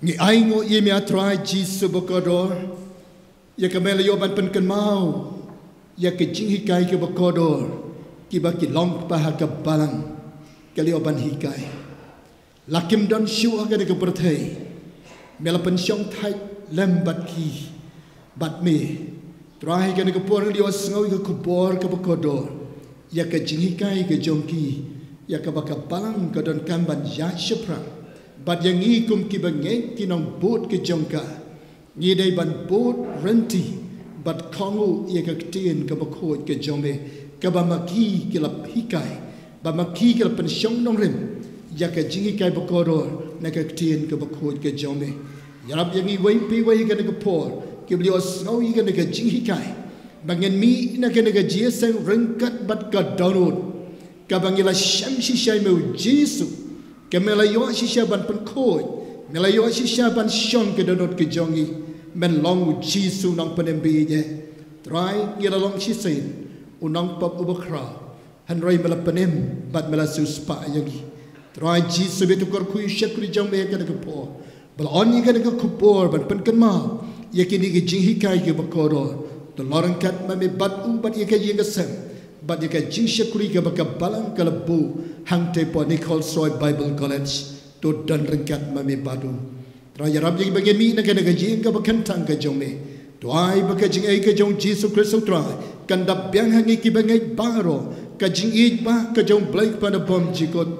Ngi ainguh ïa me, a Trai Jisu bakordor, ïa ka me la ïoh ban pynkynmaw ïa ka jinghikai kaba kordor, kiba ki long kpa ha ka balang ka la ïoh ban hikai. La kim don shuh ha kane ka pyrthei, me la pynshong thait lem bad ki, bad me. Trai, ha kane ka por ngi la ïohsngew ïa ka khubor kaba kordor ïa ka jinghikai ka jong ki, ïa kaba ka balang ka donkam ban ïaid shaphrang. Bad ïa ngi kum kiba ngeit ki nongbud ka jong ka, ngi dei ban bud, ryntih bad kohnguh ïa ka ktien kaba khuid ka jong me, kaba ma ki ki la hikai, ba ma ki ki la pynshong nongrim ïa ka jinghikai bakordor na ka ktien kaba khuid ka jong me. Ïarap ïa ngi iwei pa iwei ha kane ka por, kiba la ïohsngew ïa kane ka jinghikai, ba ngin mih na kane ka jingïaseng ryngkat bad ka dohnud, kaba ngi la shem shisha ïa me, U Jisu, ka me la ïoh shisha ban pynkhuid, me la ïoh shisha ban shong ka dohnud ka jong ngi. Men long, U Jisu, u nongpynim ba ïeit. Trai, ngi la long shisien u nongpop uba khraw, hynrei me la pynim bad me la siewspah ïa ngi. Trai Jisu, bit u kyrkhu ïa u shakri jong me ha kane ka por, ba la on ïa kane ka khubor ban pynkynmaw ïa kine ki jinghikai kiba kordor. To long ryngkat ma me bad u, bad ïa ka ïing ka sem, bad ïa ka jingshakri kaba ka balang ka la buh hangtei hapoh Nichols Road Bible College. To don ryngkat ma me bad u. Trai, ïarap ïa ngi ba ngin mih na kane ka ïing kaba kyntang ka jong me. To ai ba ka jingaiei ka jong U Jisu Khrist, U Trai, kan dap biang ha ngi kiba ngeit baroh, ka jingïeit ba ka jong U Blei Kpa Nabym Jukut,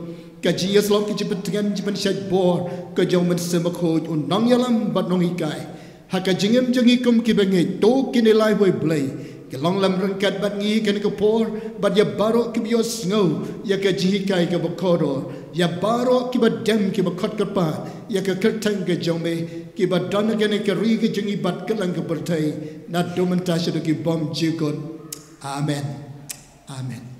ka jingïasyllok, ka jingpyntngen, jingpynshait bor ka jong U Mynsiem Bakhuid, u nongïalam bad nonghikai. Ha ka jingim jong ngi kum kiba ngeit, to kine lai wei Blei, ki long lem ryngkat bad ngi ha kane ka por, bad ïa baroh kiba ïohsngew ïa ka jinghikai kaba kordor, ïa baroh kiba dem, kiba khot kyrpad ïa ka kyrteng ka jong me, kiba don ha kane ka ri ka jong ngi bad kylleng ka pyrthei, naduh mynta shaduh ki bymjukut. Amen. Amen.